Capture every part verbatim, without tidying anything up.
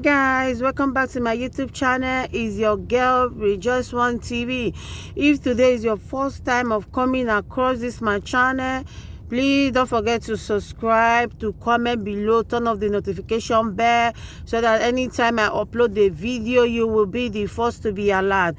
Guys, welcome back to my YouTube channel. Is your girl Rejoice One T V. If today is your first time of coming across this my channel, please don't forget to subscribe, to comment below, turn off the notification bell so that anytime I upload the video, you will be the first to be alert.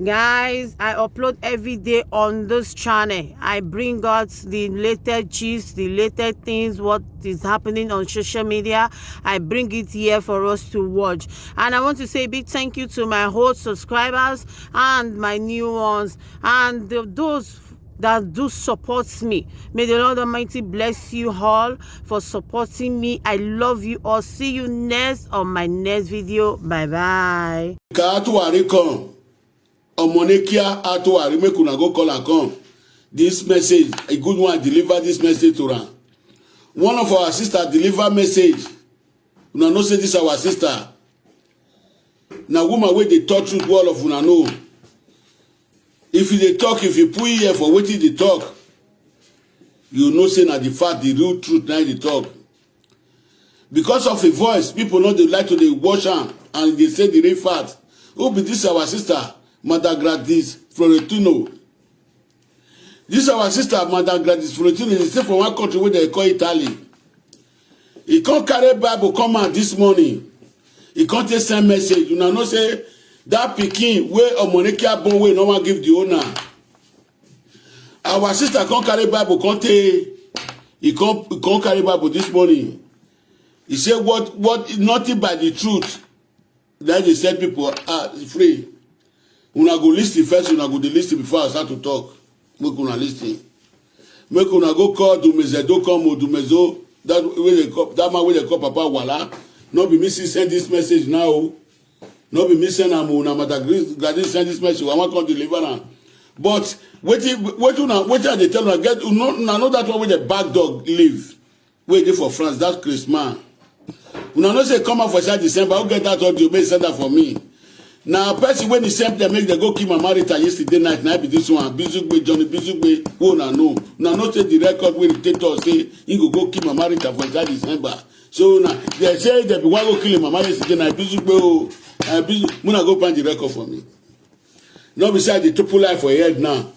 Guys, I upload every day on this channel. I bring out the latest gist, the latest things, what is happening on social media. I bring it here for us to watch. And I want to say a big thank you to my old subscribers and my new ones, and the, those that do support me. May the Lord Almighty bless you all for supporting me. I love you all. See you next on my next video. Bye bye. Ka a tụgharị kan, Omonekia a tụgharị, make una go call am come. This message, a good one, deliver this message to am. One of our sister deliver message. Una know say this our sister. Na woman wey dey talk truth, all of una know. If you dey talk, if you put ear for wetin dey talk, you know say na the fact, the real truth na dey talk. Because of a voice, people no dey like to dey watch am and dey say the real fact. Who be this our sister, Mother Gladys Florentino? This our sister, Mother Gladys Florentino, dey stay for one country wey dem call Italy. E come carry Bible come out this morning. E come take send message. Una know say that pikin wey Omonekia born, wey no wan give the owner. Our sister come carry Bible come take, e come, e come carry Bible this morning. E say what, what, nothing by the truth. That dey set people, ah, free. Una go listen first, una go dey listen before I start to talk. Make una listen. Make una go call Dumezedo come o, Dumezo. That wey dey call, that man wey dey call Papa Wala. No be me see send this message now o. No be me send am o, na Mother Gladys send this message. I wan come deliver am. But wetin, wetin una, wetin I dey tell una, get, una, una know that one wey dey back dog live, wey dey for France, that Christmas. Una know say come out for inside December, who get that audio, make send that for me. Na person wey dey send dem make dem go kill Mama Rita yesterday night, na be this one, Bizugbe, Johnny Bizugbe, who una know. Una know say the record wey dey tell us say he go go kill Mama Rita for inside December. So na, dem say dem be wan go kill Mama yesterday night, Bizugbe o. Uh, Bizu, una go find the record for me. No be say I dey to put life for head now.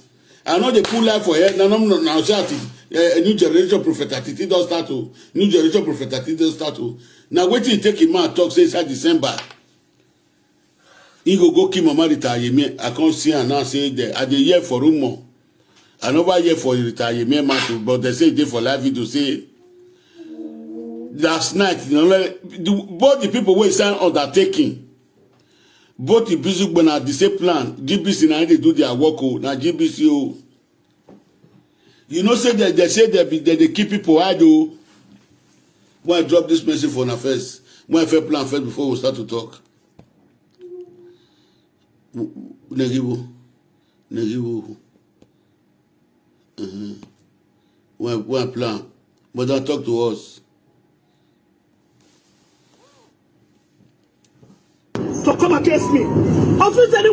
I no dey put life for head now. No, no, no, say I, uh, a new generation prophet Atiti don start o. New generation prophet Atiti don start o. Na wetin e take him man talk say inside December, he go go kill Mama Rita Ayemi. I come see am now say the, I dey hear for rumor. I never hear for Rita Ayemi matter, but they say e dey for live video say last night, you know, like, the, both the people wey sign undertaking, both the Bizugbe na the same plan. G B C na dey do their work o, na G B C o. You know say they, they say they be, they dey keep people hide o. When I drop this message for una first, when I first plan first before we start to talk. Negibo, Negibo. Uh-huh. When, when I plan, but don't talk to us. To come against me. Officer,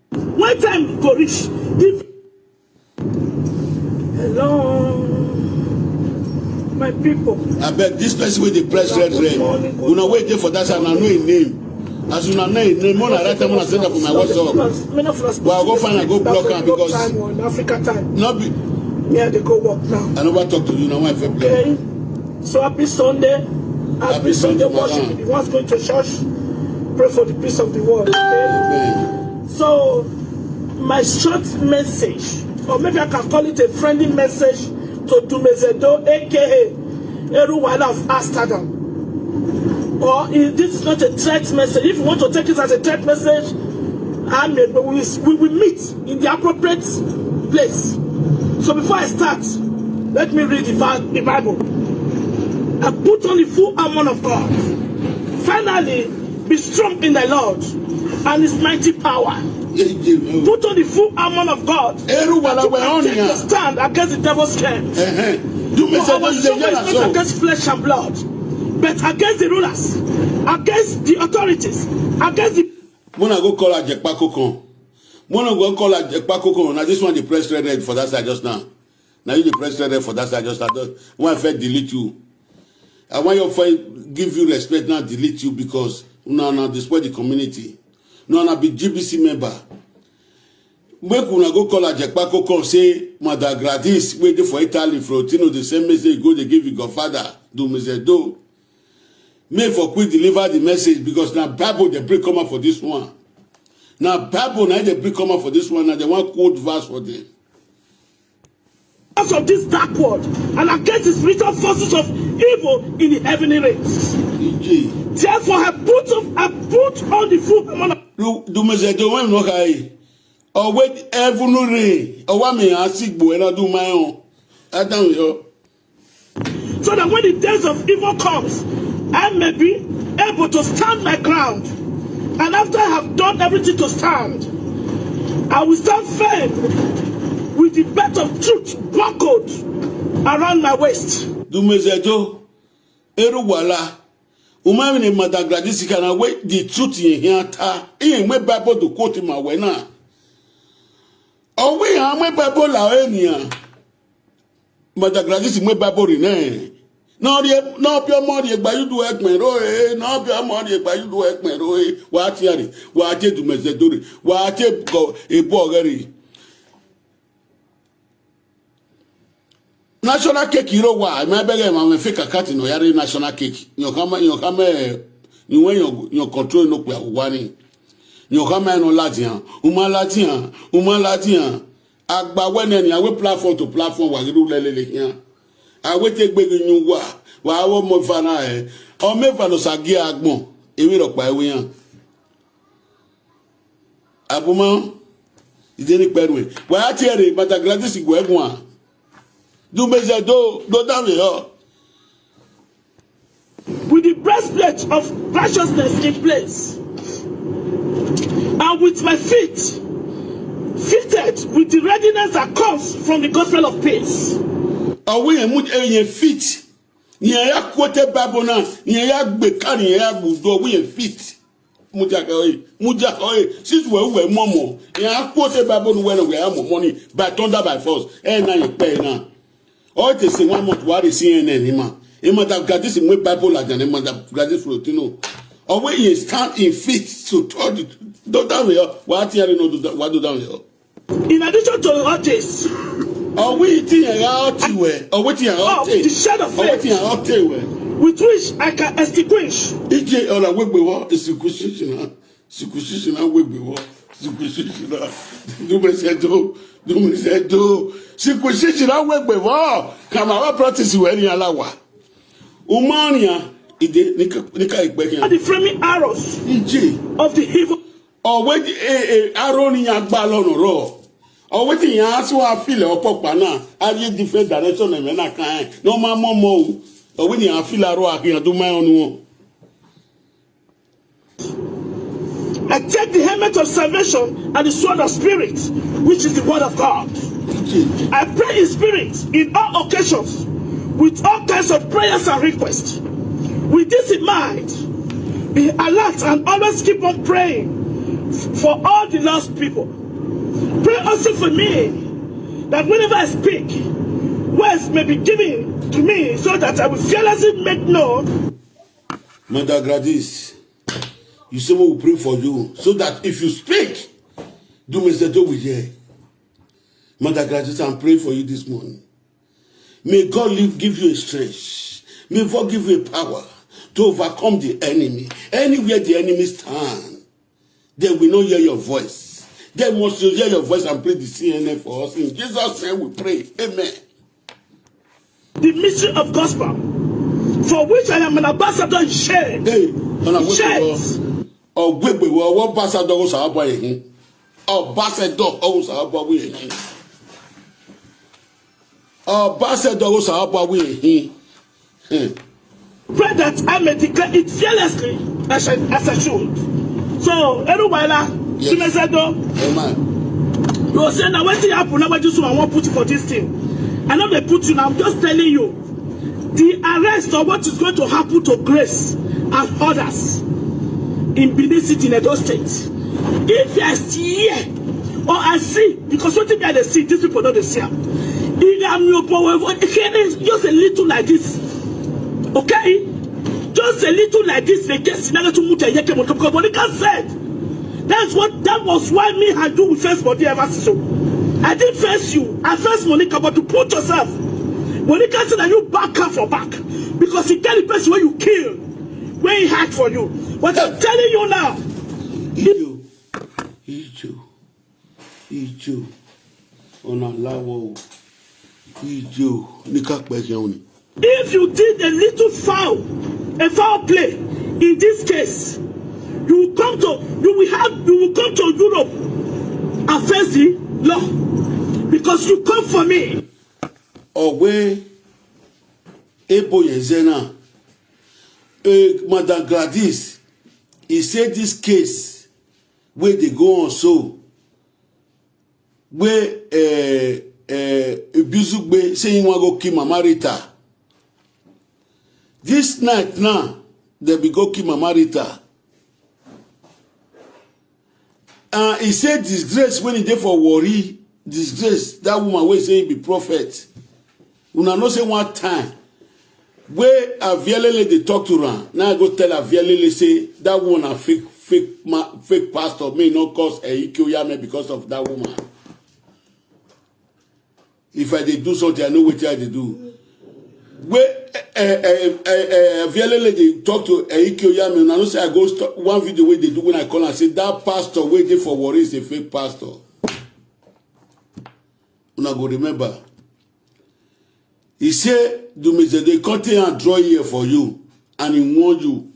when time go reach, if hello, my people. I beg this person wey dey press red red. Una wey dey for that side, una know him name. As una know him name, una write am, una send am for my WhatsApp. Well, I go find and go block am because Africa time. No be. Yeah, they go work now. I never talk to you. Now I fair play. Okay. So happy Sunday. Happy, happy Sunday, Sunday worship. If you want going to church, pray for the peace of the world. Okay? Amen. So, my short message, or maybe I can call it a friendly message to Dumezedo, A K A Eruwala of Amsterdam. Or if this is not a threat message, if you want to take it as a threat message, I mean, we, we will meet in the appropriate place. So before I start, let me read the, the Bible. I put on the full armor of God. Finally, be strong in the Lord and his mighty power. Put on the full armor of God to stand against the devil's schemes. For our struggle is not against flesh and blood, but against the rulers, against the authorities, against the. When I go call Ajekpako come, when I go call Ajekpako come, now this one dey press red red for that side just now. Now you dey press red red for that side just now. When I first delete you, I want your friend give you respect now, delete you because una na destroy the community. No, na be G B C member. Make una go call Ajekpako come say Mother Gladys wey dey for Italy, Florentino, the same message go dey give your godfather, Dumezedo. Make for quick deliver the message because na Bible dey bring come out for this one. Na Bible na dey bring come out for this one. Na the one quote verse for them. Because of this dark world and against the spiritual forces of evil in the heavenly realms. Therefore, I put on, I put on the full armor. Dumezedo wey no high. Owe heaven rain. Owa mi asigbo ena do my own. Adam yo. So that when the days of evil comes, I may be able to stand my ground. And after I have done everything to stand, I will stand firm with the belt of truth buckled around my waist. Dumezedo, Eruwala, Umami ni Mother Gladys kana we the truth in here ta. Iye mwe Bible to quote him away na. Owe ha mwe Bible la enia. Mother Gladys mwe Bible ri ne. Na ri na bi omo ri egba yudu ekpen ro e, na bi omo ri egba yudu ekpen ro e. Wa ti ari, wa ti Dumezedo ri, wa ti go ebo ogeri. National cake iro wa, me bege ma me fake account no yare national cake. Yo kama yo kama ni when yo yo control no pe awani. Yo kama no ladian, uma ladian, uma ladian. Agba wene ni awe platform to platform wa gidu lelele yan. Awe te gbe ni wa, wa wo mo fana e. O me fa lo sagi agbon, ewe ro pa ewe yan. Abuma, ideni perwe. Wa ati ere Mother Gladys igwe egwa. Dumezedo, do down the law. With the breastplate of righteousness in place, and with my feet fitted with the readiness that comes from the gospel of peace. Awe mu eye fit. Ni ya quote Bible na, ni ya gbe ka ni ya budo we fit. Muja ka oye, muja ka oye. Since we we momo, ya quote Bible we we amo money by thunder by force. E na ye pe na. All they say one month wa dey C N N ma. E Mother Gladys mwe Bible la jane Mother Gladys Florentino. Owe ye stand in feet so told it. Do down here. Wa ti are no do wa do down here. In addition to all this, Owe ti ya oti we. Owe ti ya of oti. The shed of Owe ti faith ya oti we. With which I can extinguish Ije ola we gbe wo execution na. Execution na we gbe wo. Execution na. Dumezedo. Dumezedo. Execution na we gbe wo. Kama wa practice we ni alawa. Umania ide nika nika igbe the flaming arrows Ije. Of the evil. Owe ti e e aroni ya gba lona ro. Owe ti ya so afile opopa na. Aye different direction e me na kan. No ma momo o. Owe ni afile aro akin adu mai onu. I take the helmet of salvation and the sword of spirit, which is the word of God. I pray in spirit in all occasions with all kinds of prayers and requests. With this in mind, be alert and always keep on praying for all the lost people. Pray also for me that whenever I speak, words may be given to me so that I will fearlessly make known Mother Gladys, you say we will pray for you so that if you speak, Dumezedo will hear. Mother Gladys, I'm praying for you this morning. May God live, give you a strength. May God give you a power to overcome the enemy. Anywhere the enemy stand, they will not hear your voice. They must hear your voice and play the C N N for us. In Jesus' name we pray. Amen. The mystery of gospel, for which I am an ambassador in chains. Hey, on a Chains. Ogwegbe wo ambassador wo sa abo ehin. Ambassador wo sa abo we ehin. Ambassador wo sa abo we ehin. Hmm. Pray that I may declare it fearlessly as I, as I should. So, Eruwaila, Yes. Dumezedo, Amen. you say now wetin happen now wey this one wan put you for this thing. I no dey put you now, I'm just telling you. The arrest or what is going to happen to Grace and others in Benin City in Edo State. If I see here or I see, because wetin me I dey see, these people no dey see am. If I'm your boy, just a little like this. Okay? Just a little like this, they get scenario to mute and yeke Monica, because Monica said, that's what, that was why me and you we first body ever since. So I didn't first you, I first Monica, but to put yourself. Monica said that you back her for back because he tell the person where you kill, where he hide for you. But I'm telling you now, Ijo, ijo, ijo, ọ̀nà láwọ̀ o, ijo, ní ká pẹ̀kẹ́ òní. If you did a little foul, a foul play in this case, you will come to, you will have, you will come to Europe and face the law because you come for me. Ọ̀wé ebo yẹn zẹ́ náà, eh, Madam Gladys, he say this case wey dey go on so, wey eh, eh, Ibizugbe say he wan go kill Mama Rita. This night now, dem be go kill Mama Rita. And he say disgrace when he dey for Warri, disgrace that woman wey say he be prophet. Una know say one time wey Avielele dey talk to am, now I go tell Avielele say that woman na fake fake ma fake pastor, may no cause Eike Oyame because of that woman. If I dey do something, I know wetin I dey do. Wey eh, eh, eh, eh, eh, Avielele dey talk to Eike Oyame, una know say I go stop one video wey dey do when I call am say that pastor wey dey for Warri is a fake pastor. Una go remember. He say Dumezede come take am draw ear for you and he warn you.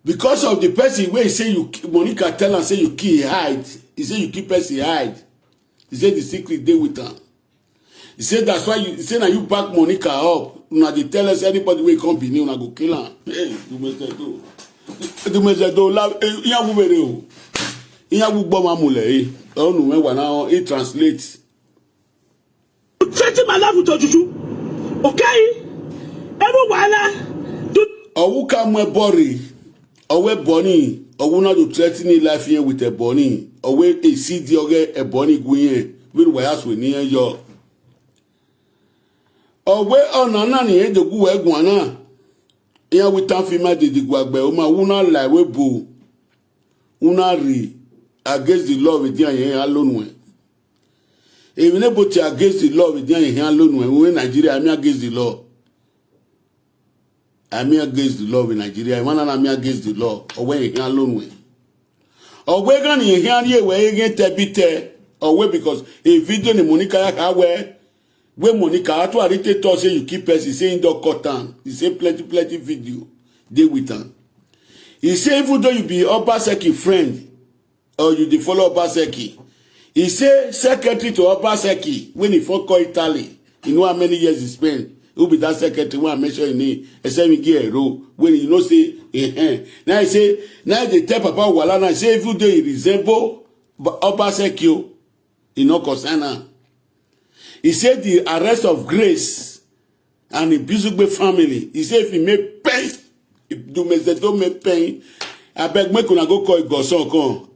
Because of the person wey he say you ki- Monica tell am say you kill hide. He say you kill person hide. He say the secret dey with am. He say that's why you he say na you back Monica up. Una dey tell us anybody wey come Benin una go kill am. Hey, Dumezede o. Dumezede o la eh, iyawu bere o. Iyawu gbọ́ ma mulẹ̀ eh. Ọ̀nù mẹ́wàá náà he translate. You threaten my life with Ojuju. Okay? Every wahala. Do Ọwụ ka mụ ebọrị, ọwụ ebọni, ọwụ na do threatening life here with ebọni, ọwụ esi di ọgẹ ebọni gwinyẹ, wíru waya sọ ènìyàn yọ. Ọwụ ọ̀nà náà nìyẹn dògú wẹ̀ gùn náà. Ìyẹn wí tán fi má dèdè gbàgbẹ́, ó máa wú náà là wé bò, wú náà rì against the law with the àyẹ̀yẹ̀ alónú ẹ̀. Èmi ní bó ti against the law with the àyẹ̀yẹ̀ alónú ẹ̀, wọ́n Nàìjíríà, I'm against the law. I'm against the law with Nigeria. Ìwọ́n náà I'm against the law. Ọwọ́ ẹ̀hìn alónú ẹ̀. Ọwọ́ ẹ̀gán ni ẹ̀hìn arí ẹ̀wẹ̀ ẹ̀gẹ́ tẹ̀bí tẹ̀. Ọwọ́ because a video ni Monica yà ká wẹ̀. Where Monica actually take talk say you keep person saying don't cut am. He say plenty plenty video dey with am. He say even though you be Obaseki friend or you dey follow Obaseki, he say secretary to Obaseki when he for call Italy, you know how many years he spend. Who be that secretary when I mention him name? Except me get a role when you know say eh eh. Now he say now they tell Papa Wala now say even though he resemble Obaseki, he no concern am. He said the arrest of Grace and the Bizugbe family. He said if he make pain, if Dumezedo make pain, I beg make una go call Igoson come.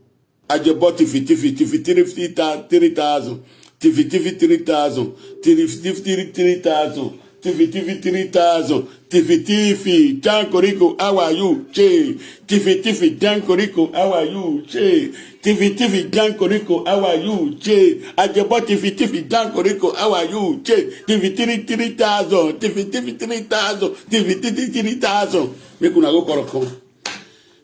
Ajebo tifi tifi tifi three thousand, three thousand, tifi tifi three thousand, tifi tifi three thousand, tifi tifi three thousand, tifi tifi Jankoriko, how are you? Che. Tifi tifi Jankoriko, how are you? Che. Tifi tifi Jankoriko, how are you? Che. Ajebo tifi tifi Jankoriko, how are you? Che. Tifi three three thousand, tifi tifi three thousand, tifi tifi three thousand. Make una go call come.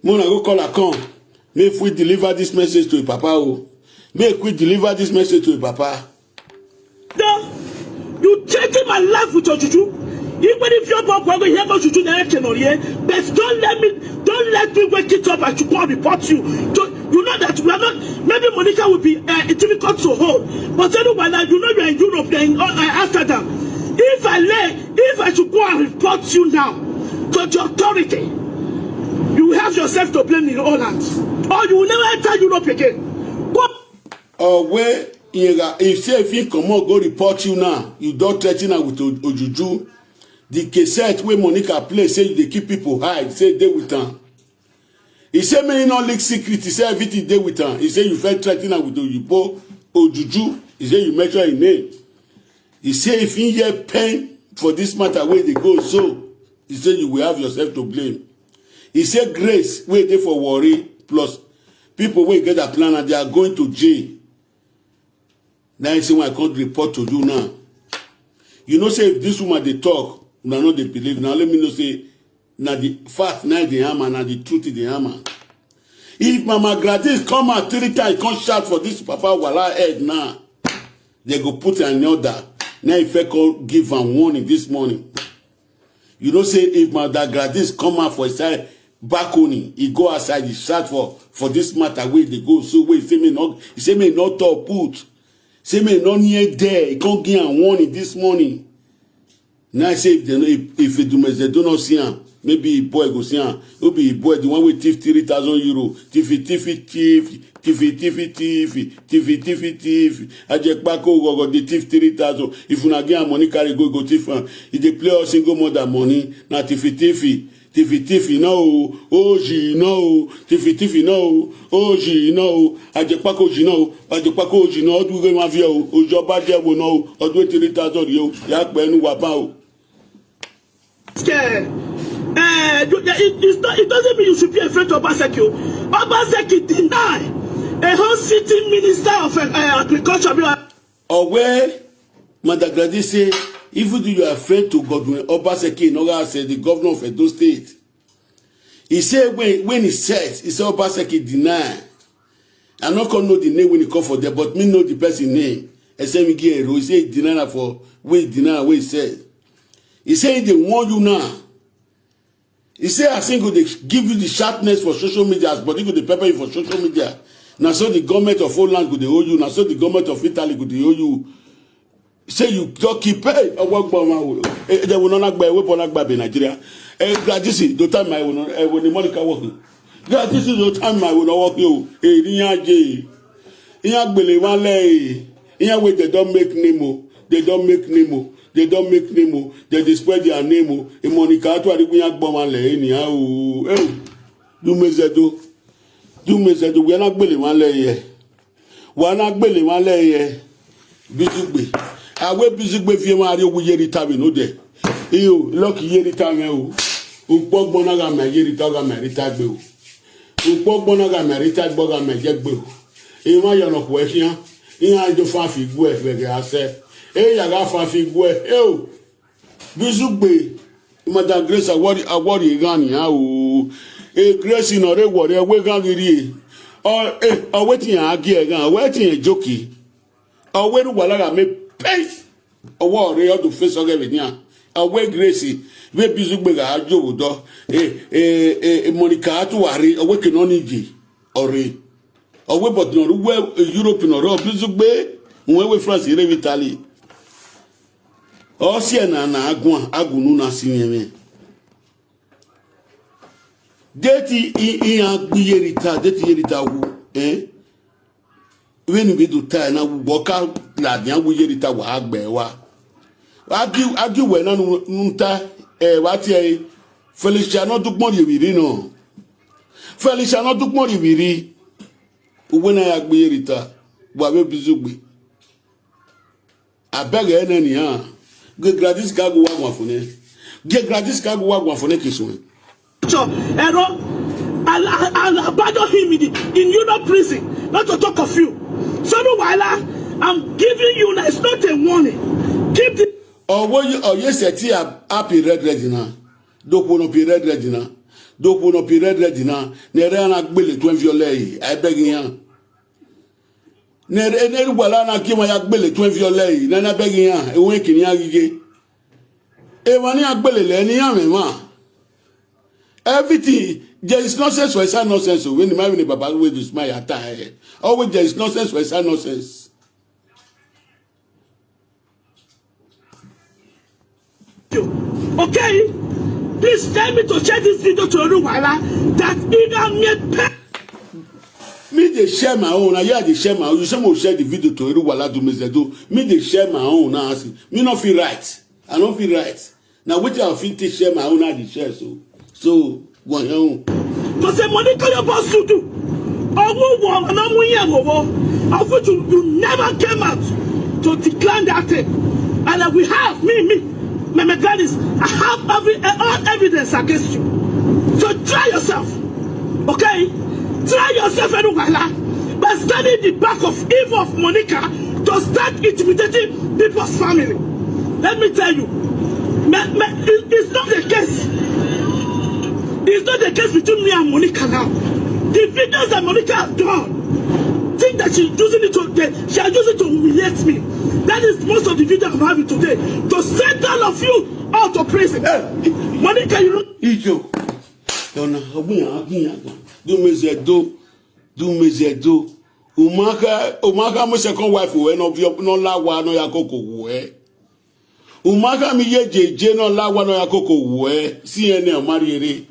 Make una go call her come. Make we deliver this message to your papa o. Make we deliver this message to your papa. No, you threaten my life with your juju. Even if your boy go hear about juju, na yẹn kẹnọ yẹn. But don't let me, don't let me wake it up and to come report you. So you know that we are not. Maybe Monica will be uh, difficult to hold, but anyway now you know you are in Europe, you are in uh, Amsterdam. If I lay, if I should go and report you now to the authority, you will have yourself to blame in Holland, or you will never enter Europe again. Go Owe Yega, if say if he comot go report you now, you don threaten am with o- ojuju. The cassette wey Monica play say you dey keep people hide, say dey with am. He say make he no leak secret, he say everything dey with am. He say you fit threaten am with oyibo ojuju. He say you mention him name. He say if he hear pain, for this matter wey dey go so, he say you will have yourself to blame. He say Grace wey dey for Warri plus people wey get her plan and they are going to jail. Na him say when I come report to you now. You know say if this woman dey talk, una no dey believe. Now let me know say na the fact na the hammer, na the truth the hammer. If Mama Gladys come out three times, come shout for this papa Wala head now, they go put an order. Now if I come give am warning this morning. You know say if Mama Gladys come out for inside balcony, he go outside, he shout for for this matter wey dey go so wey say me no, he say me no talk put, say me no near there. He come give am warning this morning. Now I say if they no, if, if Edumeze do not see am, maybe his boy go see am. No be his boy, the one wey thief three thousand euro, thief it, thief it, thief, thief it, thief it, thief, thief it, thief it, thief. Ajekpako gogo dey thief three thousand. If una give am money carry go, go thief am. He dey play all single mother money. Na thief it, thief it, thief it, thief it, no o, oji no o, thief it, thief it, no o, oji no o, ajekpako ji no o, ajekpako oji no o, ọdún wíwé máa fi ẹ o, ojú ọba jẹ́ wo náà o, ọdún eighty three thousand yìí o, ìyá pẹ̀lú wà bá o. Scared. Uh, you- it, it's not, it doesn't mean you should be a friend to Obaseki. Obaseki deny a whole sitting minister of uh, uh, agriculture. Be like, Owe Madagradi say, even though you are friend to Godwin Obaseki, in other words, the governor of Edo State, he say when when he says, he say Obaseki deny. I no come know the name when he come for there, but me know the person name. Except me get he say he deny am for wey he deny am wey he said. He say he dey warn you now. He say as him go dey give you the sharpness for social media, as body go dey pepper you for social media. Na so the government of Holland go dey hold you. Na so the government of Italy go dey hold you. Say you talk keep hey ọwọ́ gbọ́ wọn o. Ẹ jẹ́ wo náà gbà ẹ wé bọ́ náà gbà bẹ̀ Nàìjíríà. Ẹ Gladys do time my wo náà ẹ wo ni Monica work. Gladys do time my wo náà work o. Èyí ni yàn jẹ́ yìí. Ihe agbele wan le eh. Ihe wey they don make name o. They don make name o. They don make name o. They dey spread their name o. E Monica Atuari gbe yan gbọ wan le eh ni a o. Eh. Du me zedo. Du me zedo we na gbele wan le ye. Wa na gbele wan le ye. Bizugbe. Awe bizugbe fi ma ri owu yeri tabe no de. Iyo, lucky yeri tabe o. Ugbogbo na ga me yeri ta ga me ri tagbe o. Ukpọkpọ na ga mẹ rita gbọ ga mẹ jẹ gbe o. Ima yọ nọ kuẹ fian. Iyan jo fan fi gu ẹ fẹgẹ asẹ. E ya ga fan fi gu ẹ. E o. Bizugbe. Madam Grace awọri awọri gan ni a o. E Grace nọ re wọri ẹwẹ gan giri e. Ọ e ọwẹ tiyan agi ẹ gan ọwẹ tiyan jókè. Ọwẹ ru wàhálà ga mi pẹs. Ọwọ́ rẹ ọdún fẹsọ gẹ bẹ ní à. Ọwẹ Grace bẹ Bizugbe ga ajo wò dọ. E e e Monica Atuari ọwẹ kìnnà ní ìjì ọrẹ. Ọwẹ bọtí nọ rẹ wẹ Europe nọ rẹ Bizugbe wọn wẹ France rẹ Italy. Ọsẹ ẹ nà nà agùn agùnú nà sí yẹn mẹ. Deti i i agbi yerita deti yerita wu eh. When we do tie na wu boka la dia wu yerita wa agbe wa. Agi agi we na nu ta eh wa ti eh. Felicia no dukpon ri wiri no. Felicia no dukpon ri wiri. Uwe na ya gbe yerita wa we Bizugbe. Abeg eh nani ha. Ge Gladys ka go wa gwa fune. Ge Gladys ka go wa gwa fune kisun. Cho, Ero, I'll, I'll abandon him in, the, in Europe prison, not to talk of you. So, no, Wala, I'm giving you, it's not a warning. Keep the Ọwọ́ yìí ọ̀yẹ́ sẹ̀ tí a a pè red red na. Dókòwò náà pè red red na. Dókòwò náà pè red red na. Ní ẹ̀rẹ́ ara gbélé tó ń fi ọlẹ́ yìí. I beg yín hàn. Ní ẹ̀rẹ́ ní ẹ̀rẹ́ wà lára kí wọ́n ya gbélé tó ń fi ọlẹ́ yìí. Nana beg yín hàn. Ewé kìíní agígé. Ewà ní agbélé lẹ́ ní àmì mà. Everything there is nonsense for inside nonsense o. When the man wey the baba wey dey smile ata ẹ. Always there is nonsense for inside nonsense. Okay? Please tell me to share this video to Oruwala that if I'm a pe- Me dey share my own. I hear dey share my own. You say mo share the video to Oruwala do me zedo. Me dey share my own now. As me no fit write. I no fit write. Na wetin I fit take share my own. I dey share so. So go on your own. To say money call your boss to do. Owo wo na mu yen wo wo. Of which you, you never came out to decline that thing. And that we have me me. Meme Gladys, I have every, eh, all evidence against you. So try yourself, okay? Try yourself, Enugu Wala, by standing in the back of evil of Monica to start intimidating people's family. Let me tell you, me, me, it, it's not the case. It's not the case between me and Monica now. The videos that Monica has done, think that she's using it to, that she has used it to humiliate me. That is most of the video I'm having today, to set all of you out of prison. Monica, you know. Ijo. Dona, ogun ya, ogun ya. Do me zedo. Do me zedo. Umaka, umaka mo second wife we no bi, no la wa, no ya koko we. Umaka mi ye jeje, no la wa, no ya koko we. C N N o mari ere.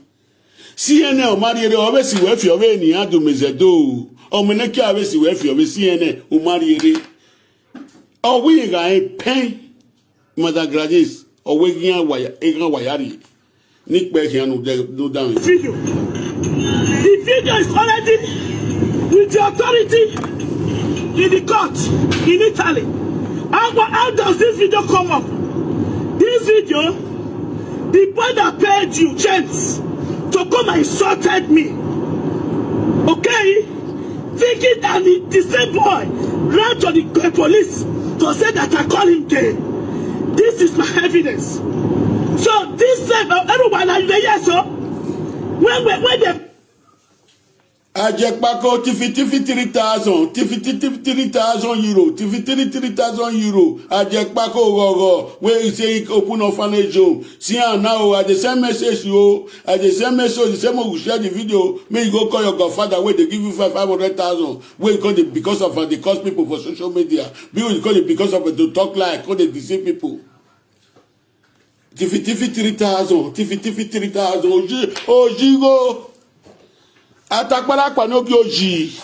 C N N o mari ere, obe si we fi obe ni adu me zedo. O me ne ki abe si we fi obe C N N o mari ere. O wi ga e pen. Mother Gladys, owe gian waya, egan wayari. Nikpe hianu de, do down. Video. The video is already with the authority in the court in Italy. How, how does this video come up? This video, the boy that paid you, James, to come and insulted me. Okay? Thinking that the, the same boy ran to the police to say that I call him gay. This is my evidence. So this same, uh, everyone, are you there? Yes, sir. When, when, when they Ajekpako tifi tifi three thousand, tifi tifi three thousand euro, tifi three three thousand euro. Ajekpako gogo, where you say he open orphanage home. See am now, I dey send message to you. I dey send message, the same one who share the video. May you go call your godfather, where they give you five, five hundred thousand. Where you call it because of, uh, they cause people for social media. Be you call it because of, uh, to talk like, call they deceive people. Tifi tifi three thousand, tifi tifi three thousand. Oji, oji go. Atakpara panogi oji.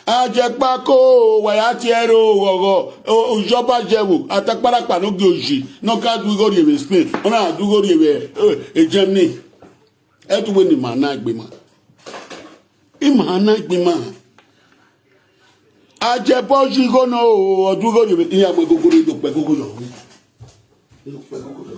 Ajekpako, wayatiero, gogo. O, ojoba jewu. Atakpara panogi oji. No ka dugo riebe Spain. Ona dugo riebe, eh, e Germany. Etu we ni ma na gbe ma. I ma na gbe ma. Ajebo jigo no, odugo ni iya mo gogoro do pe gogoro. Do pe gogoro.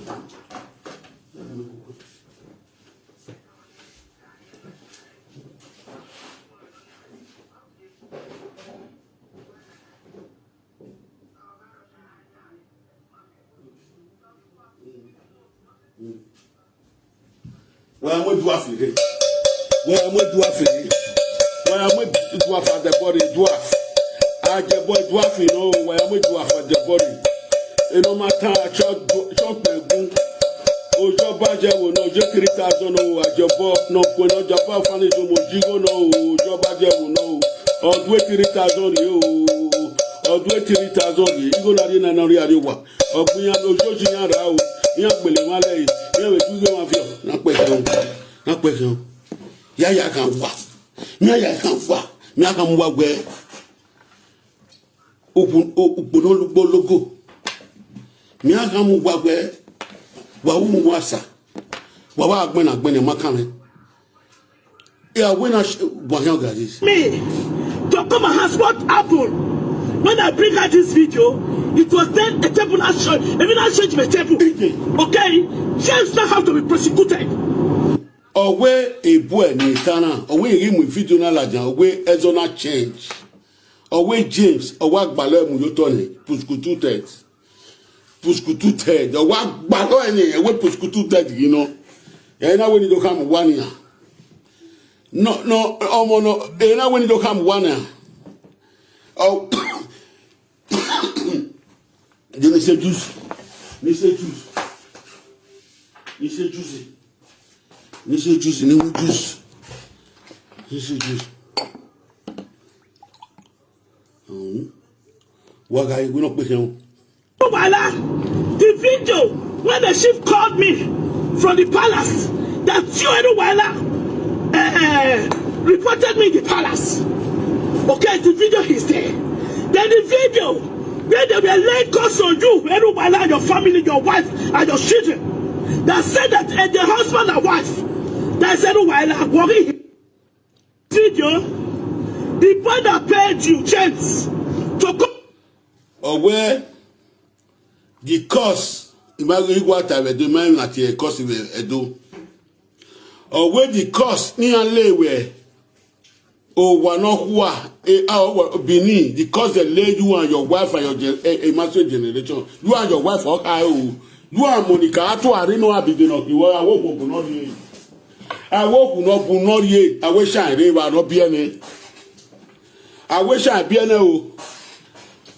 Why am I dwarf here? Why am I dwarf here? Why am I dwarf at the body? Dwarf. I get boy dwarf, you know. Why am I dwarf at the body? You know, my time, I shot, shot my gun. Ojo baje wo no je three thousand o, ajobo no ko no japa fani jo mo jigo no o, ojo baje wo no o. Odwe three thousand yo. Odwe three thousand yo. Igo na ri na na ri ari wa. Ogun ya no joji ya ra o. Ya gbele wa le. Ya we ju yo ma fi o. Na pe o. Na pe o. Ya ya kan wa. Mi ya kan wa. Mi ya kan wa we. Ukpono lugbo logo. Mi aga mu wa gbe. Wa wu mu wa sa. Wa wa agbena agbena makame. Ya we na wa yan ga this. Me to come and ask what happened. When I bring out this video, it was then a table action. Even I change my table. Okay? James now have to be prosecuted. Owe ebu eni tana. Owe iri mu video na lajan. Owe ezona change. Owe James, owe agbalo emu yo tone. Puskutu tet. Puskutu tet. Owe agbalo eni, owe puskutu tet, you know. E na we ni do come one ya. No, no, omo no, e na we ni do come one ya. Oh, you say juice. You say juice. You say juice. You say juice. You say juice. You say juice. Waga, you no pay him. Wala, the video when the chief called me from the palace, that you and Wala, eh, eh, reported me in the palace. Okay, the video is there. Then the video where they were laying curse on you, Eruwala, your family, your wife, and your children. That said that, eh, the husband and wife, that said, Eruwala, worry him. Video, the boy that paid you, James, to come. Owe, the curse Ima igwa ta we do, ima na ti e cause we e do. Or we the cause ni a le we. O wa no hua, e a o wa Benin, the cause they lay you and your wife and your gen-, e, e master generation. You and your wife, okay, o. You and Monica, atu are no abi de no, you are wo wo no ye. Awo ku no bu no ye, awe shine re wa no bi ene. Awe shine bi ene o.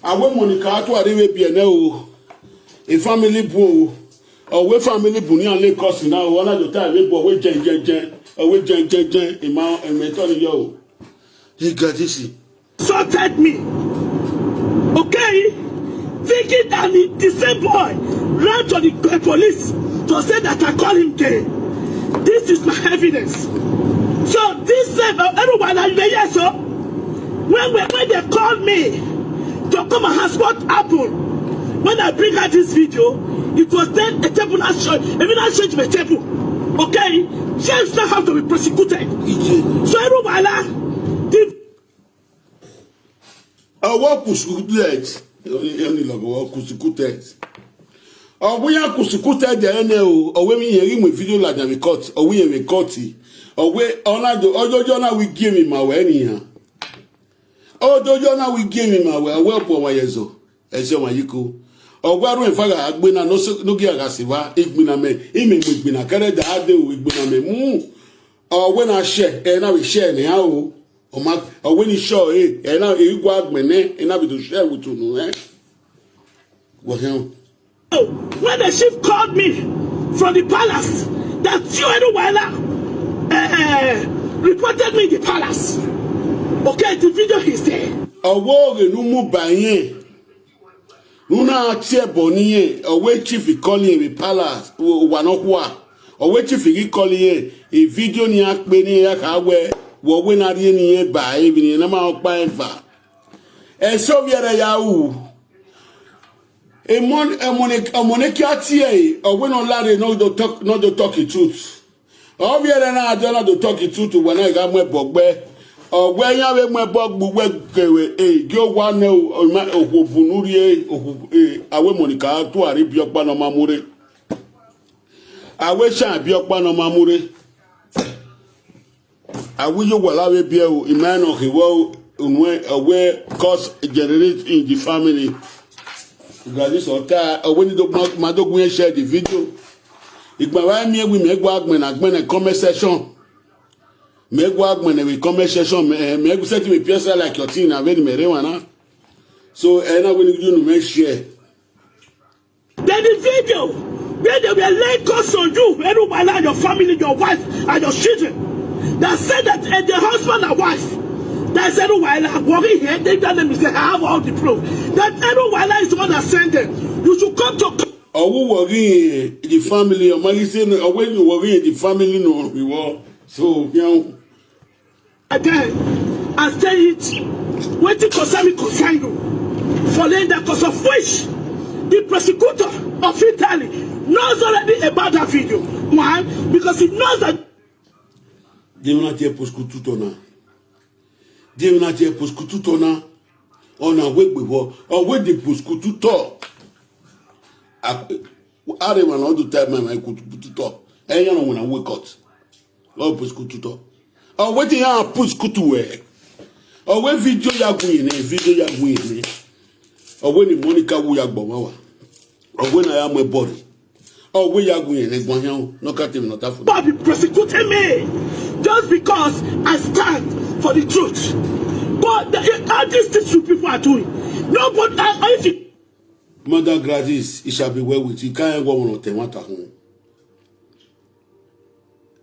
Awe Monica, atu are we bi ene o. E family bu o. Owe family bu ni a le cause na o. Ona do ta we bu owe jen jen jen. Owe jen jen jen. E ma, e me to ni yo. He got this. Insulted me. Okay? Thinking that the, the same boy ran to the police to say that I call him gay. This is my evidence. So this same, uh, everyone, are you there? Yes, sir. When, when, when they called me to come and ask what happened, when I bring out this video, it was then a table now show, even I changed my table. Okay? James now have to be prosecuted. So everyone, the Owo kusukutet. Oni, oni logo owo kusukutet. Owo ya kusukutet de ene o. Owe mi yen mi video la jami court. Owe yen mi court. Owe ona do ojojo na we give mi ma we ni ya. Ojojo na we give mi ma we. Owe opo wa yezo. Ese wa yiko. Owe aru en faga agbe na no so, no gi aga siva. Igbe na me. Ime igbe na kere da ade o igbe na me. Mu. Owe na share. E na we share ni ha o. Oma, owe ni sure, eh, e na, e gwa agbene, e na be to share with unu, eh? Go him. When the chief called me from the palace, that you and Wala, uh, uh, reported me in the palace. Okay, the video is there. Owo oge nu mu ba yen. Una tie boni yen, owe chief calling in the palace, wa no kwa. Owe chief gi calling yen, e video ni a pe ni ya ka we, wo we na ri ni yen ba, e bi ni na ma o pa en fa. E so viere ya u. E mon, e mone, e mone ki a tie, owe no lare, no do talk, no do talk the truth. Oviere na ajo na do talk the truth we na ga mwe bogbe. Ogbe ya we mwe bogbu we kewe e gi o wa ne o ma o ko bunu ri e o ko e awe Monica tu ari bi opa no mamure. Awe sha bi opa no mamure. Awi yo wala we bi e o ima no he wo unwe awe cause generate in the family. Gladys Ota, owe ni do ma do gun share the video. Igba wa mi ewi mi egwa agbe na agbe na comment section. Me egwa agbe na we comment section me me egwa set me P S I like your thing na very me re wana. So e na we ni you no me share. Then the video where they were laying curse on you, everyone, your family, your wife, and your children. That said that uh, the husband and wife, that said, "Why worry here?" They tell them, they have all the proof. That everyone is the one that sent them. You should come to. Owu worry the family. Or my say, no, when you worry the family, no, we war. So you know. Again, I say it. Wetin concern me concern you. For laying that cause of which the prosecutor of Italy knows already about that video. Why? Because he knows that. They will not hear prosecutor now. They will not hear prosecutor now. On a wake before, or wait the prosecutor. Are one all the time, my prosecutor. And you know when I wake up. Ọ bụ skutu tọ. Ọ wetin ya put skutu we. Ọ we video ya gun yin, video ya gun yin. Ọ we ni Monica wu ya gbọ wa wa. Ọ we na ya mwe bori. Ọ we ya gun yin gba yan no ka temi no ta fun. But be prosecuting me just because I stand for the truth. But the, all these things you people are doing. Nobody, I, I, if you Mother Gladys, it shall be well with you. Can't go on.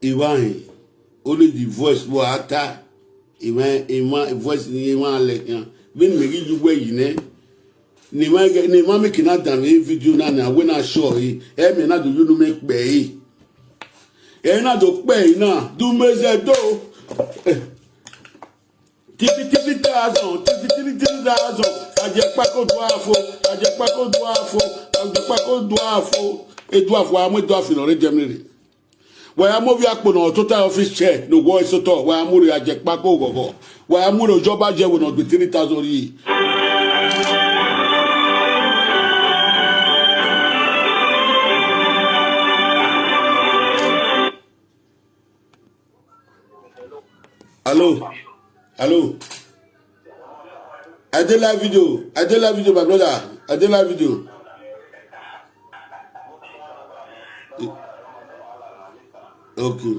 Iwahin, only the voice wa ata. Iwan, iwan voice ni iwan le kan. Bin me gi ju we yi ne. Ni ma ge, ni ma me kina dan e video na na we na show yi. E me na do you no make be yi. E na do pe yi na. Do me ze do. Three three thousand, three three three thousand. Ajepako dwarfo, ajepako dwarfo, ajepako dwarfo. E dwarfo, amo dwarfo no re Germany. Wa ya mo vi akpo no total office chair no wo isoto. Wa ya mo re ajepako gogo. Wa ya mo re ojoba je wo no gbe three thousand yi. Hello. Hello. I dey live video. I dey live video, my brother. I dey live video. Okay.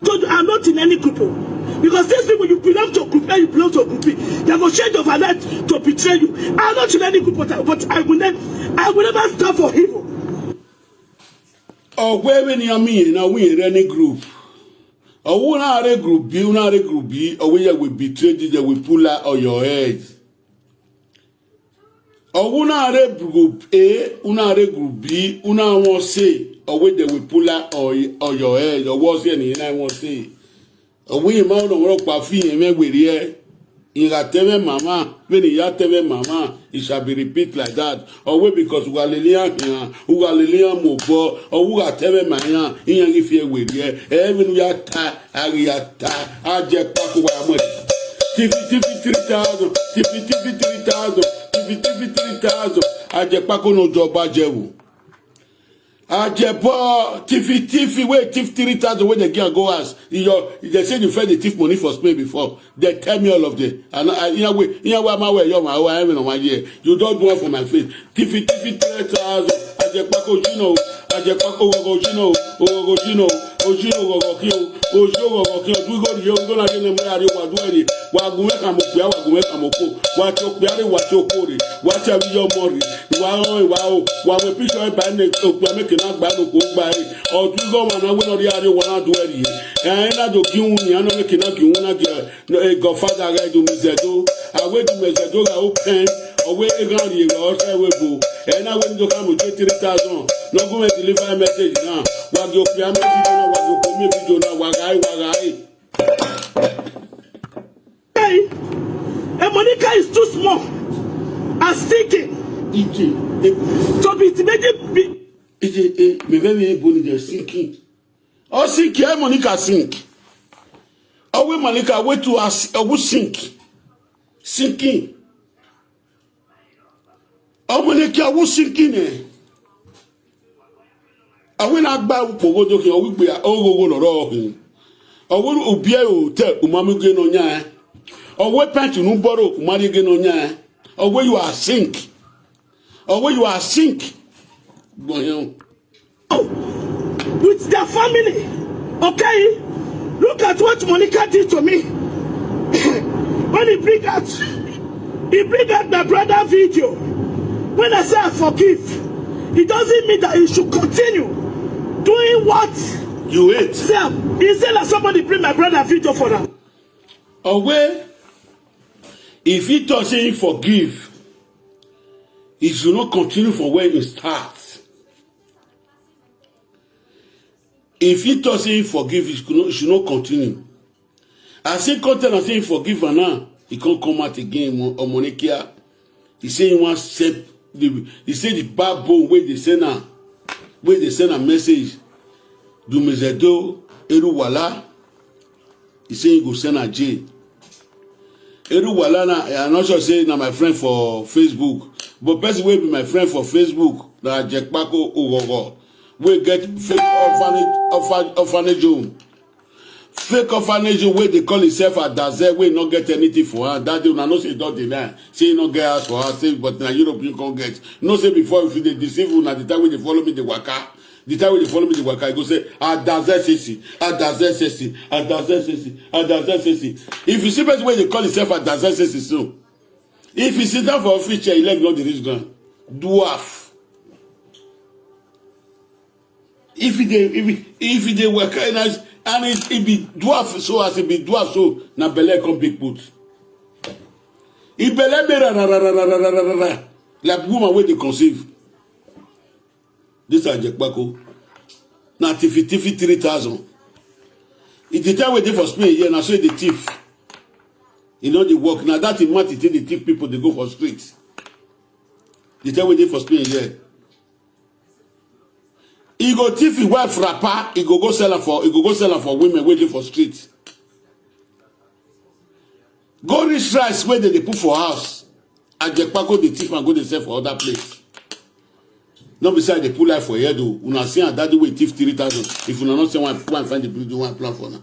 So I'm not in any group. Oh. Because these people, you belong to a group A, you belong to a group B. They go change overnight to betray you. I'm not in any group, but I, but I will never, I will never stand for evil. Ọgwụ ebe na ya mi na we in any group. Ọwụ na are group B, na are group B, ọwụ ya we betray you, they will pull out of your head. Ọwụ na are group A, una are group B, una won't say, ọwụ they will pull out of, of your head, or what's any na won't say. Ọwụ you ma no wrong kwa fi eme were. Inga tebe mama, when ya tebe mama, it shall be repeat like that. Ọwụ because ugalilian here, ugalilian mo bo, or uga tebe maya, in ya if you were. Even ya ta, ari ya ta, aje paku wa mo. T V, T V three thousand, T V, T V three thousand, T V, T V three thousand, aje paku no joba jewu. Ajebo, T V, T V, wey thief three thousand wey they give am go house. Your, they say you fed the thief money for Spain before. They tell me all of them. And I, in a way, in a way, my way, you're my way, I'm in my year. You don't do one for my face. T V, T V three thousand. Ajepako, you know. Ajepako, Ogo, you know. Ogo, you know. Ogo, Ogo, you know. Ogo, Ogo, you know. We go to you, we go to you, we go to you, we go to you. Wagume kamokwe, wagume kamoko. Wacho kwe, wacho kore. Wacha we your money. Wow, wow, wow, we picture by next up, we make it not bad, go by. Or do go on, I will not hear you, one, do it. And I don't give you, I don't make it not give you, no, eh, Godfather, I do me, Zedo. I will do me, Zedo, I open. Or we a grand, you know, I will go. And I will do come with three thousand. No go and deliver a message now. What you pay me, what you pay me, video now, what I, what I. Hey, and Monica is too small and stinking. Ije, eh, So be it made it be. ije, eh, me very, very bony, they're sinking. Oh, sink, eh, Monica sink. Oh, we Monica, wait to us, oh, we sink. Sinking. Oh, Monica, we sinking, eh. Awe na gba ukpogo doke, owe gbe ya, ogogo loro ohin. Owe ubie o te, umami ge no nya. Owe pant nu boro, umari ge no nya. Owe you are sink. Owe you are sink. Gboyan. With their family. Okay? Look at what Monica did to me. When he bring out, he bring out my brother video. When I say I forgive, it doesn't mean that he should continue doing what You hate. Sam. He said that somebody bring my brother video for them. Owe, if he doesn't forgive, he should not continue from where he starts. If he doesn't forgive, he should not, he should not continue. As he come tell am say he forgive am now, he can't come out again, Mo-, Omonikia. He say he wants step. The, he say the backbone wey dey send am, wey dey send am message, Dumezedo Eruwala. He say he go send am jail. Eruwala na, I'm not sure say na my friend for Facebook, but person wey be my friend for Facebook na Jekpako Ogogo, wey get fake orphanage, orphan-, orphanage home. Fake orphanage wey dey call himself Adaze, wey no get anything for hand. That day, una know say he don deny. Say he no get house for house, say, but na Europe you come get. Know say before, if you dey deceive una, the time wey dey follow me, dey waka. The time wey dey follow me, dey waka, he go say, "Adaze sisi, Adaze sisi, Adaze sisi, Adaze sisi." If you see person wey dey call himself Adaze sisi so, if he sit down for office chair, he leg no dey reach ground. Dwarf. If e dey, if e, if e dey waka, and as, and e, e be dwarf, so as e be dwarf, so na belle come big put. E belle be ra, ra, ra, ra, like woman wey dey conceive. This are Jekpako. Na tiffy, tiffy three thousand. E dey tell wey dey for Spain here, na so e dey thief. E no dey work. Na that thing matter, e take dey thief people, dey go for street. Dey tell wey dey for Spain here. E go thief him wife wrapper, e go go sell am for, e go go sell am for women wey dey for street. Go reach rice wey dem dey put for house, Ajekpako dey thief am go dey sell for other place. No be say I dey put life for head o. Una see am that day wey thief three thousand. If una no say one, one find the video, one plan for now.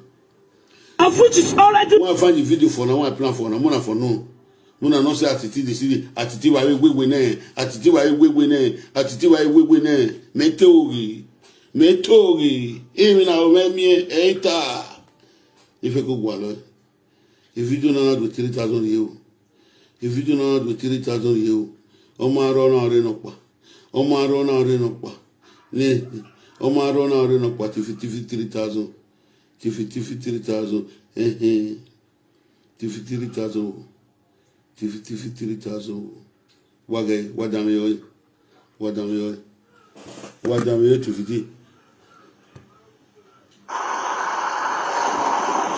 Of which is already. One find the video for now, one plan for now. Mona for no. Mona no say atiti the city, atiti wa we we ne, atiti wa we we ne, atiti wa we we ne. Me tori, me tori. Emi na o me mi eta. If I go gwalo. If you do not do three thousand you. If you do not do three thousand you. Ọmọ arọ na ore no pa. Ọmọ arọ na ore no pa. Ne. Ọmọ arọ na ore no pa. Tifi tifi three thousand. Tifi tifi three thousand. Eh eh. Tifi three thousand. Tifi tifi three thousand. Wage, wadame yo. Wadame yo. Wadame yo tifi ti.